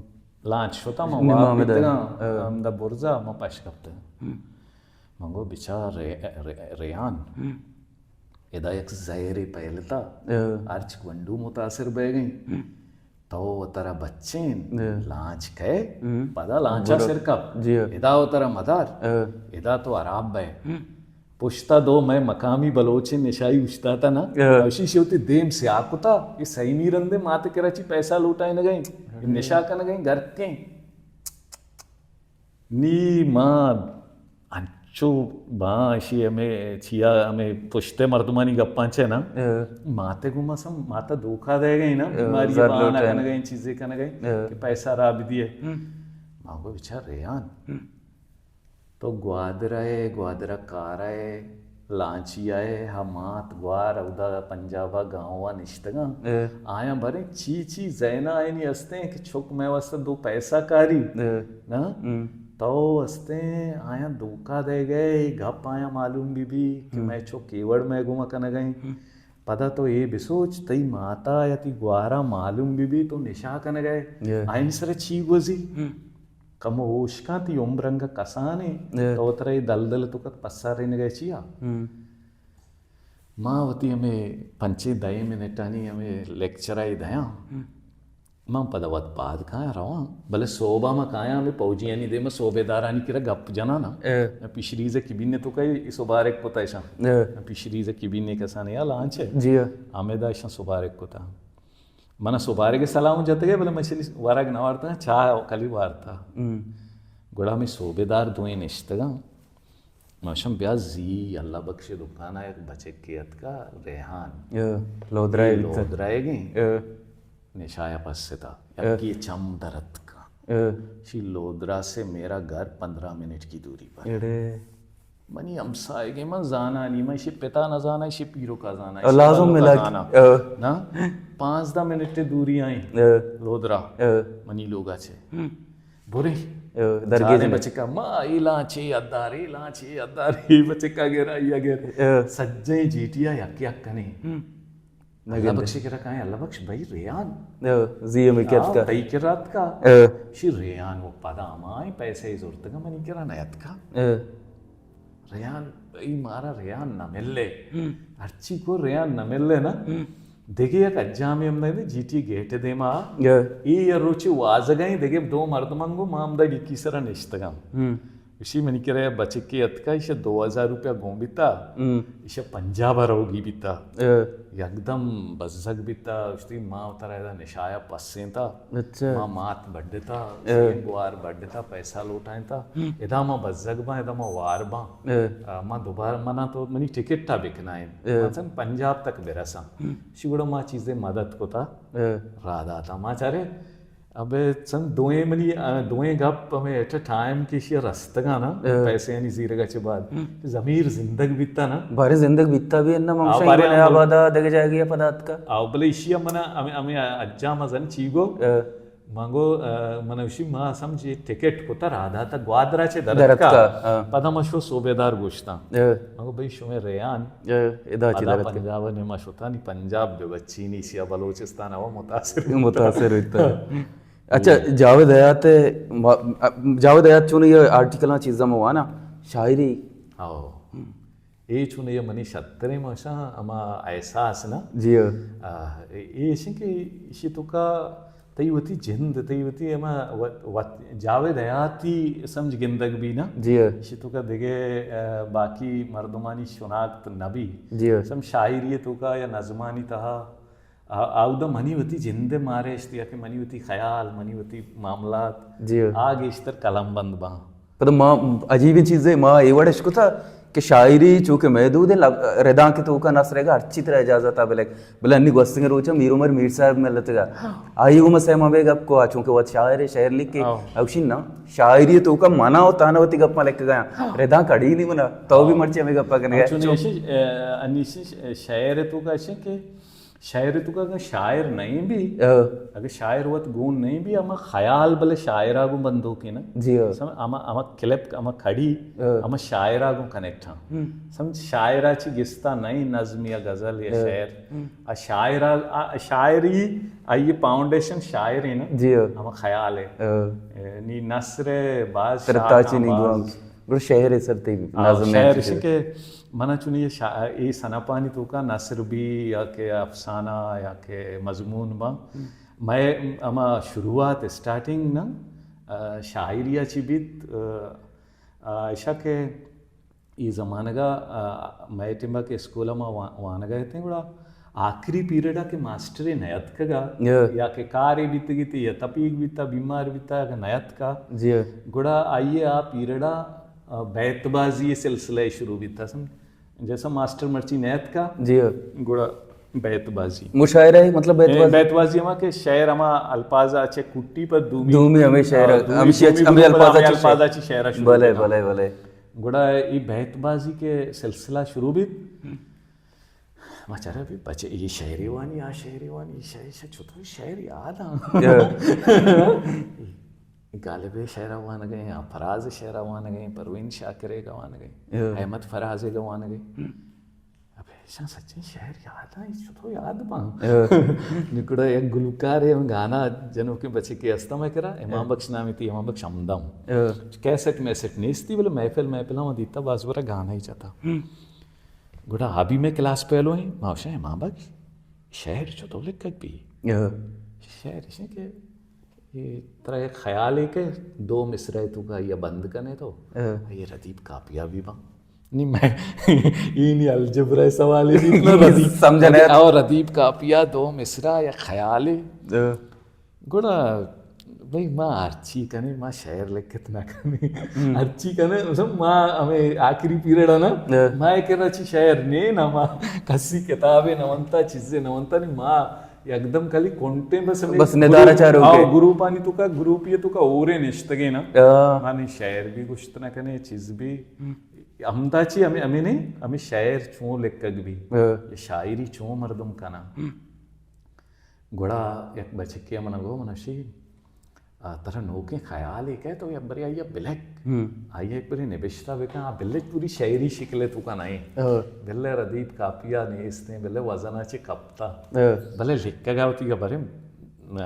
لانچ شتا ما نیمہ واب ہمدا۔ بیتگاں، ہاں۔ ہمدا برزا ما پش کپتگاں۔ ہم۔ من گو بچار رے-، رے-، ریحان۔ ہم۔ ادا یک زہرے پہلتا۔ ہاں۔ ہرچ گونڈو متاثر بہ گئیں۔ ہم۔ تو وترا بچین، ہاں۔ لانچ کئے، ہم۔ پدا لانچا گڑا سر کپ۔ جی ہاں۔ ادا وترا مدار، ہاں۔ ادا تو ہراب بئے۔ ہم۔ پشتا دو مئے مقامی بلوچیں نشائی اوشتاتا نا، ہاں۔ اوشی شوتی دیم سیاہ کتا، یہ سیمی رندے ماتے کراچی پیسہ لوٹائے نگئیں، ہاں۔ نشا کنگئیں، گرکیں۔ نی ما انچو باں اشی ہمے چیا ہمے پشت ء مردمانی گپاں چہ نا، ہاں۔ ماتے گوما سم ماتا دھوکا دئیگئے نا، ہاں، بیماری زر بہانہ لوٹائے۔ کنگئے، چیزے کنگئے ہاں۔ کہ پیسہ را بدیے۔ ہم۔ ما گو بچار ریحان، ہم۔ تو گوادر ء، گوادر ء کار ء، لانچی ء، ہا مات گوار اودا پنجاب ء گاؤں ء نشتگاں۔ اے۔ آیاں بریں چی چی ذہن ء آیانی ہستیں کہ چک مئے واسطہ دو پیسہ کاری۔ اے۔ نا؟ ہم۔ تو ہستیں آیاں دھوکا دئیگئے، اے گپ آیاں معلوم بہ بی کہ ہم۔ مئے چک اے وڑ مئے گوما کنگئیں۔ ہم۔ پدا تو اے بسوچ، تئی ماتا یا تئی گوارا معلوم بہ بی تو نشا کنگئے۔ اے۔ آیانی سرا چی گوزی؟ ہم۔ کمو ہوش کن، تئی عمر انگہ کسانے، اے۔ تو ترا اے دلدل تو کت پسرینگئے چیا؟ ہم۔ ما وتی ہمے پنچیں دہیں منٹانی ہمے لیکچر ء دیاں۔ ہم۔ من پدا وت پاد کایاں رواں، بلے سہب ء ما کایاں ہمے پوجیانی دیم ء صوبیدارانی کرا گپ جناں نا۔ اے۔ پیشریز ء کبین ء تو کئی سبارگ کتا اشاں۔ اے۔ پیشریز ء کبین ء کسانے یا لانچ ء۔ جی ہاں۔ ہمے دا اشاں سبارگ کتا۔ من ء سبارگ ء سلام جتگ ء، بلے من اشانی ورگ نہ وارتگ، چاہ کلی وارتا۔ ہم۔ گڑا ہمے صوبیدار دوئیں نشتگاں۔ من گوشاں، بیا زی اللہ بخش ء دکان ء یک بچکے اتکا، ریحان۔ اے، لودرائے اے بیتہ۔ لودرائیگیں۔ اے۔ نشایا پستا۔ اے۔ یکی چم در اتکا۔ اے۔ شی لودرا سے میرا گھر پندرہ منٹ کی دوری پر۔ اڑے۔ منی ہمسائگے، من زانانی، من ایشی پتا نہ زاناں، ایشی پیرکا زاناں، ایشی لازم ملک ملک۔ زاناں۔ نہ، پانزدہ منٹ دوری آئیں۔ لودرا، منی لوگا چے۔ برے۔ درگیجیں۔ بچکا، ما اے لانچے ادارے، لانچے ادارے، بچکا گر، آئی گر۔ سجیں جیٹیا یک یک کنے۔ اللہ بخش کرا کائیں، اللہ بخش بھائی ریان۔ زی ہمیں کیا اتکا؟ تئی کرا اتکا؟ شی ریان و پدا ہمائیں پیسے زورتگا منی کرا نہ اتکا۔ ریان، ای مارا ریان نہ ملے۔ ہرچی کو ریان نہ ملے نا۔ دگہ یک اجامی ہم نہ، جی ٹی گیٹ دیما۔ اے یا روچی وازگائیں، دگہ دو مردمان گو ما ہمدا ڈکی سرا نشتگاں۔ اشی منی کرا بچکے اتکا، ایشا دو ہزار روپیہ گون بیتا، ایشا پنجاب ء روگی بیتا۔ یکدم بزگ بیتا، اشتی ما ترا ادا نشایا پسینتا۔ ما مات بڈتا، زین گوار بڈتا، پیسہ لوٹائینتا۔ ادا ما بزگ باں، ادا ما وار باں۔ آ، ما دوبارہ، منا تو منی ٹکٹ تا بکنائیں۔ مثلاً پنجاب تک برساں۔ شی گڑا ما چیزے مدد کتا، راہ داتا۔ ما چارے ابے چند دوئیں منی، آ، دوئیں گپ ہمیں ایٹ اے ٹائم کہ ایشی رستگا نا، پیسے یعنی زیرگا چے بعد۔ ضمیر زندگ بیتا نا۔ بارے زندگ بیتا بھی انہ منگشا بارے بنے آبادا دگہ جاگہ پدا اتکا۔ آو بلے ایشی منا ہمیں، ہمیں اجا مزن چی گو۔ منگو، آ، من وشی ما سمجھے ٹکٹ کتا راہ داتا گوادرا چے درتکا۔ پدا ما شو صوبیدار گوشتاں۔ منگو بھئی شمے ریان ادا چی پدا درتکا۔ پنجاب نے ما شتانی پنجاب بے بچینی سیا بلوچستان ہوا متاثر بیتا۔ متاثر بیتا۔ اچھا، جاوید حیات، جاوید حیات چون یہ آرٹیکل چیزاں موانا شاعری۔ اے چون یہ منی شتریں ماشاں ہما احساس نا۔ جی۔ اے ایشیں کہ ایشی تو کا تئی وتی جند، تئی وتی ہما وت، وت، جاوید حیاتی سمجھ گندگ بھی نا۔ جی۔ ایشی تو کا دگہ باقی مردمانی شناخت نہ بھی۔ جی۔ سم شاعری تو کا یا نظمانی تہا آ، آودا منی وتی جند ء مارشت یا کہ منی وتی خیال، منی وتی معاملات، جی۔ آ گیشتر قلم بند باں۔ پدا ما عجیبیں چیزے ما اے وڑ اشکتا کہ شاعری چونکہ محدود ہے، لب-، رداں کے توکا نثر ہے گا، ہرچی ترا اجازت آ بلے، بلے انی گوستگیں روچا میر عمر میر صاحب ملت گا۔ آئی گو ما سیما بے گپ کو، آ چونکہ وت شاعر ہے، شعر لکھ کے، اوشی نا، شاعری توکا منا و تانا وتی گپ ما لکھ گیا۔ رداں کڑی نہیں منا، تو بھی مرچی ہمیں گپا کرنے گا۔ چونکہ انی شعر توکا کہ شاعر تو کا اگر شاعر نہیں بھی، اگر شاعر وت گون نہیں بھی، ہما خیال بلے شاعرا گوں بندوکے نا۔ جی۔ سمجھ؟ ہما، ہما کلپ، ہما کھڑی، ہما شاعرا گوں کنیکٹ ہاں۔ سمجھ؟ شاعرا چی گستا نہیں نظم یا غزل یا شعر۔ آ شاعرا، آ شاعری، آئی فاؤنڈیشن شاعر ہے نا۔ جی۔ ہما خیال ہے۔ نی نثر باز ترتا چی نہیں گوانگ۔ گڑا شعر ء سر تئی نظم ء شعر چیزے۔ کہ من چونی اے شا-، اے صنفانی توکا نثر بی یا کہ افسانہ یا کہ مضمون باں، مئے ہما شروعات اسٹارٹنگ نا، آ، شاعری ء چی بیت، آ، آ، ایشا کہ اے زمانگا، آ، مئے ٹیمبا کہ اسکول ء ما وا-، وانگا اتیں گڑا آخری پیریڈ ء کہ ماسٹرے نیتکگا یا کہ کارے بیتگی تے یا تپیگ بیتا، بیمار بیتا، اگہ نیتکا، جی۔ گڑا آئی ء آ پیریڈ ء، آ، بیت بازی سلسلہ شروع بیتا۔ سم-، جیسا ماسٹر مرچی نیتکا، جی۔ گڑا بیت بازی۔ مشاعرہ ہے، مطلب بیت اے، بازی؟ بیت بازی ہما کہ شعر ہما الفاظ ء چہ کٹی پر دومی، دومی ہمیں شعر، آ، دومی، ہمشی دومی ہمیں گروپ پر الفاظ ہمیں چہ الفاظ شعر۔ چہ شعر شروع بلے، بیتا۔ بلے، بلے۔ گڑا اے بیت بازی کے سلسلہ شروع بیت۔ ما چارا بھی بچے، اے شعرے وانی، آ شعرے وانی، اے شعر، اے شعر، چطور شعر یاد آں؟ یا۔ غالب شعر وانگے، یا فراز شعر وانگے، پروین شاکر کا وانگے، یا۔ احمد فراز کا وانگے۔ ابے، ایشاں سچیں شعر یاد آں، اے چطور یاد باں؟ یا۔ نکڑا یک گلوکار ہے، ہم گانا جنو کے بچے کے استم ہے کرا، امام یا۔ بخش نامی تھی، امام بخش ہمدم۔ یا۔ کیسٹ میسٹ نیستی، بلے محفل، محفل ہم دیتا، باز برا گانا ہی چاہتا۔ ہم۔ گڑا آ بھی مئے کلاس پیلو ایں، ما گوشاں، امام بخش، شعر چطور لکھگ بی؟ ہاں۔ شعر ایش کہ اے ترا یک خیالے کہ دو مصرع توکا یا بند کنے تو، ہاں۔ اے ردیف قافیہ بھی باں۔ نی مئے، اے نی الجبرا سوالے بھی نا ردیف۔ سمجھ نہ۔ او ردیف قافیہ دو مصرع یا خیالے۔ ہاں۔ گڑا بھئی ما ہرچی کنیں، ما شعر لکھت نہ کنیں۔ ہم۔ ہرچی کنیں، مثلاً ما ہمیں آخری پیریڈ ہے نا، ہاں۔ ما کرا چی شعر نے نا، ما کسی کتابے نہ ونتا، چیزے نہ ونتا، نہیں ما یکدم کلی کنٹیں بس ہمیں بس ندارہ گروپ، چارو آؤ، کے۔ گروپانی توکا، گروپی توکا اورے نشتگے نا۔ ہاں۔ ما نے شعر بھی گشت نہ کنیں، چیز بھی۔ ہم۔ ہمدا چی ہمیں، ہمیں نہیں، ہمیں شعر چون لکھگ بھی، ہاں۔ یا شاعری چون مردم کنا۔ گڑا یک بچکے من گو، من اشی، آ، ترا نوکیں خیال ایک ہے تو یک بری آئی بلک، ہم۔ آئی ایک بری نبشتہ بکن، آ بلک پوری شعری شکل تو کا نہیں۔ ہاں۔ بلے ردیف کاپیا نیستیں، بلے وزنا چی کپتا۔ ہاں۔ بلے لکھگا وتی کا برے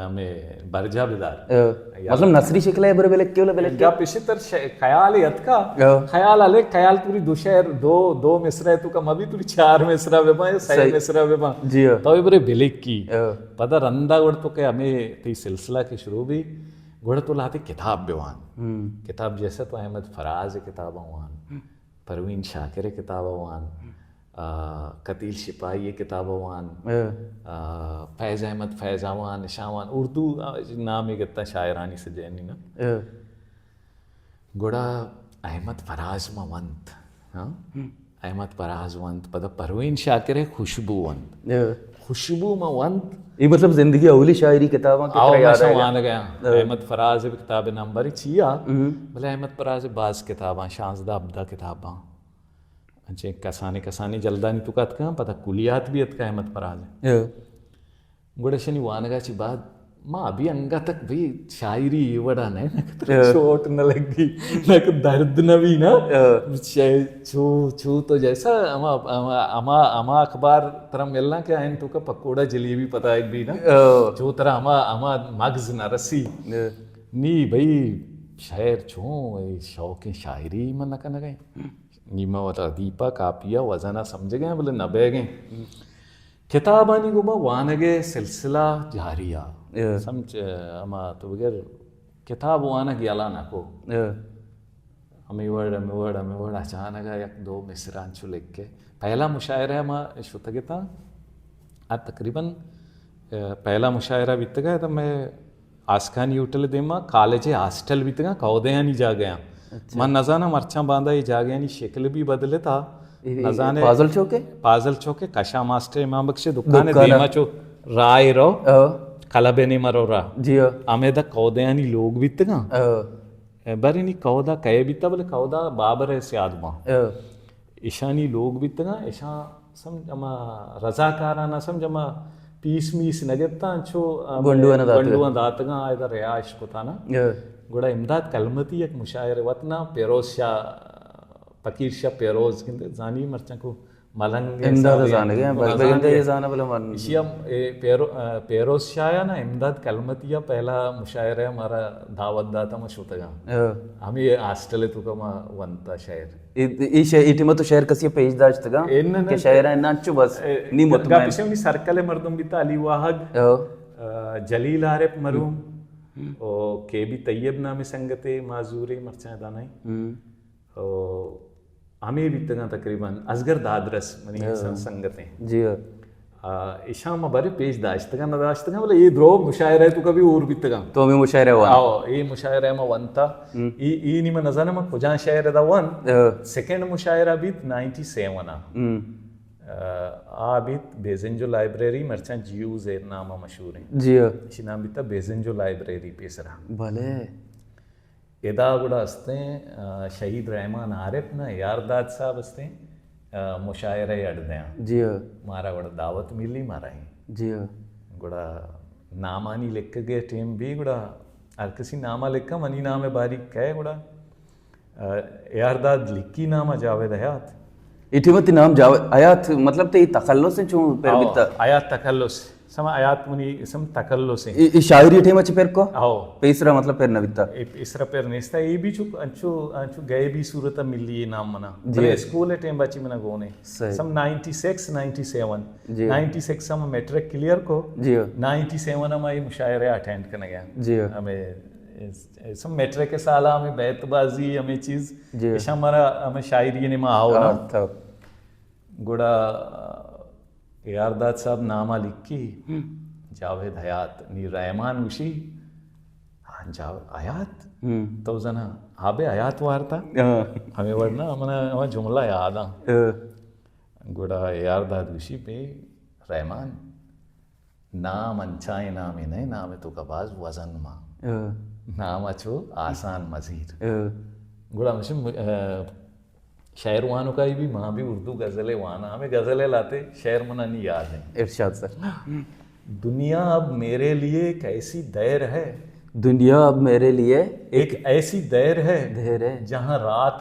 ہمیں برجا بدار۔ ہاں۔ یا مطلب نثری شکل ہے، برے بلک کیوں بلک انگا پیشتر ش-، خیال اتکا۔ ہاں۔ خیال آلے، خیال پوری دو شعر، دو، دو مصرع تو کا مبی، پوری چار مصرع ببا یا سہ صحیح۔ مصرع ببا۔ جی ہاں۔ تو برے بلک کی۔ ہاں۔ پدا رندا گڑ تو کہ ہمیں تی سلسلہ کے شروع بھی، گڑ تو لاتے کتاب بوان۔ ہم۔ کتاب جیسا تو احمد فراز کتاب وان۔ ہم۔ پروین شاکر کتاب وان۔ ہم۔ آ، قتیل شپاہی کتاب وان، اے۔ آ، فیض احمد فیضاوان، شاوان، اردو، آ، نام گتا شاعرانی سجینی نا۔ اے۔ گڑا احمد فراز ما ونت، ہاں؟ ہم۔ احمد فراز ونت، پدا پروین شاکر خوشبو ونت۔ اے۔ خوشبو ما ونت۔ یہ مطلب زندگی اولی شاعری کتاباں کے آؤ، ترا میں یاد آئے گا؟ سوان گیا۔ اے۔ احمد فراز کتاب نمبر چیا؟ ہم۔ بلے احمد فراز باز کتاباں، شانزدہ ہبدہ کتاباں۔ انچیں کسانیں کسانیں جلدانی توکا اتکاں، پدا کلیات بھی اتکا احمد فراز۔ ہاں۔ گڑا شنی وانگا چی بعد ما ابھی انگا تک بھی شاعری یہ وڑا نہیں، نہ کہ ترا ہاں۔ چوٹ نہ لگی، نہ کہ درد نہ بھی نا۔ ہاں۔ چے-، چو، چو تو جیسا ہما، ہما، ہما، ہما اخبار ترا ملنا کہ آئین توکا پکوڑا جلیبی پتا ایک بھی نا۔ ہاں۔ چو ترا ہما، ہما مغز نہ رسی۔ ہاں۔ نی بھئی شعر چون، اے شوقیں شاعری من نہ کنگا۔ نی ما وت ردیفا کاپیا وزنا سمجھگیں، بلے نہ بیگیں۔ ہم۔ کتابانی گوما وانگ سلسلہ جاری آ۔ اے۔ سمجھ، ہما تو بغیر کتاب وانگ یلا نہ کو۔ اے۔ ہمیں وڑ، ہمیں وڑ، ہمیں وڑ اچانک یک دو مصرع انچو لکھ کے۔ پہلا مشاعرہ ما شتگتاں۔ آ تقریباً، اے، پہلا مشاعرہ بیتگا تو میں آسکانی ہوٹل دیما کالج ہاسٹل بیتگاں، کودیانی جاگہاں۔ اچھا۔ من نزاناں مرچاں باندا اے جاگہانی شکل بھی بدلتا۔ اے، اے، نزانے پازل چوک ہے؟ پازل چوک ہے، کشا ماسٹر امام بخش دکان ہے، دکان ہے۔ دیما چو رائے رو، او۔ کلب نے مرو را۔ جی ہاں۔ ہمیں دا کودیانی لوگ بیتگاں۔ او۔ اے، برے نی کودا کئے بیتا، بلے کودا بابر ہے سیاد باں۔ او۔ ایشانی لوگ بیتگاں، ایشاں سمجھ ہما رضاکارانا سمجھ ہما پیس میس نہ گپتاں، انچو ہما گونڈواں داتگاں۔ گونڈواں داتگاں، آئیدا رہائش کتانا۔ اے۔ گڑا امداد کلمتی یک مشاعرے وتنا پیروز شاہ، فقیر شاہ پیروز گندے، زانی مرچاں کو ملنگ امداد حسابے زانگے، بس مزانگے۔ بگندے یہ زانا بلے من۔ اشی ہم اے پیرو-، اے پیروز شاہ نا امداد کلمتی پہلا مشاعرے ہمارا دعوت داتا، ما شتگاں۔ اے۔ ہمیں ہاسٹل توکا ما ونتا شعر۔ ای، ای شے-، ای ٹیم تو شعر کسی پیش داشتگا اے نہ، کہ نہ، شعر ہے نہ انچو بس اے، نی گا مطمئن۔ پیشے منی سرکل مردم بیتا علی واہگ، او۔ آ، جلیل عارف مرحوم، ہم۔ او کے بی طیب نام سنگتے معذورے مرچاں دانائی۔ ہم۔ او ہمے بیتگاں تقریباً اصغر دادرس منی ہاں۔ سن-، سنگتے۔ جی ہاں۔ آ، ایشاں ما برے پیش داشتگاں، نہ داشتگاں، بلے اے درو مشاعرہ توکا بھی اور بیتگاں۔ تو ہمیں مشاعرہ وان؟ آؤ، اے مشاعرہ ما ونتا۔ ہم۔ اے، اے نی من نزاناں ما کجا شعر دا ون۔ ہاں۔ سیکنڈ مشاعرہ بیت نائنٹی سیون آ۔ ہم۔ آ، آ بیت بیزنجو لائبریری، مرچاں جیو زیر نام مشہور ہیں۔ جی ہاں۔ اشی نام بیتا بیزنجو لائبریری پیسرا۔ بلے۔ ادا گڑا استیں، آ، شہید رحمان عارف نا اے آر داد صاحب استیں، آ، مشاعرہ اڈ دیاں۔ جی ہاں۔ مارا گڑا دعوت ملی، مارا ہی۔ جی ہاں۔ گڑا نامانی لکھگے ٹیم بھی گڑا ہر کسی ناما لکھا، منی نام باری کئے گڑا، آ، اے آر داد لکھی ناما جاوید حیات۔ اے ٹیم تی نام جاوید حیات، مطلب تے اے تخلص ہیں چون پر آؤ، بیتا؟ حیات تخلص۔ سما حیات منی اسم تخلص ہیں۔ اے، اے شاعری ٹیم اچ پر کو؟ آؤ۔ پیسرا مطلب پر نہ بیتا؟ اے پیسرا پر نیستا، اے بھی چو انچو، انچو غیبی صورت ملی اے نام منا۔ جی۔ بلے اسکول ٹیم بچی منا گونے۔ صحیح۔ سم نائنٹی سکس، نائنٹی سیون۔ جی۔ نائنٹی سکس ہم میٹرک کلیئر کو۔ جی۔ نائنٹی سیون ہم اے مشاعرہ اٹینڈ کرنے گیا۔ جی۔ ہمیں اس، اس میٹرک سال ہمیں بیت بازی، ہمیں چیز، جی۔ ایشاں مارا ہمیں شاعری نے ما آؤ نا۔ ہاں، تھا۔ گڑا اے آر داد صاحب ناما لکھی، ہم۔ جاوید حیات، نی رحمان گوشی، ہاں، جاو-، حیات؟ ہم۔ تو زنا آبے حیات وارتا؟ ہاں۔ ہمیں ورنا، ہمنا ہما جملہ یاد آ۔ ہاں۔ گڑا اے آر داد گوشی، بے رحمان، نام انچائیں نامے نہ، نام توکا باز وزن ما۔ ہاں۔ نام چو آسان مزیر۔ ہاں۔ گڑا مشم، آ، شعر وانوکائی بھی، ماں بھی اردو غزلے وانا، ہمیں غزلے لاتے، شعر منا نہیں یاد ہے۔ ارشاد سر۔ دنیا اب میرے لیے ایک ایسی دیر ہے۔ دنیا اب میرے لیے ایک ایک ایسی دیر ہے دیر ہے۔ جہاں رات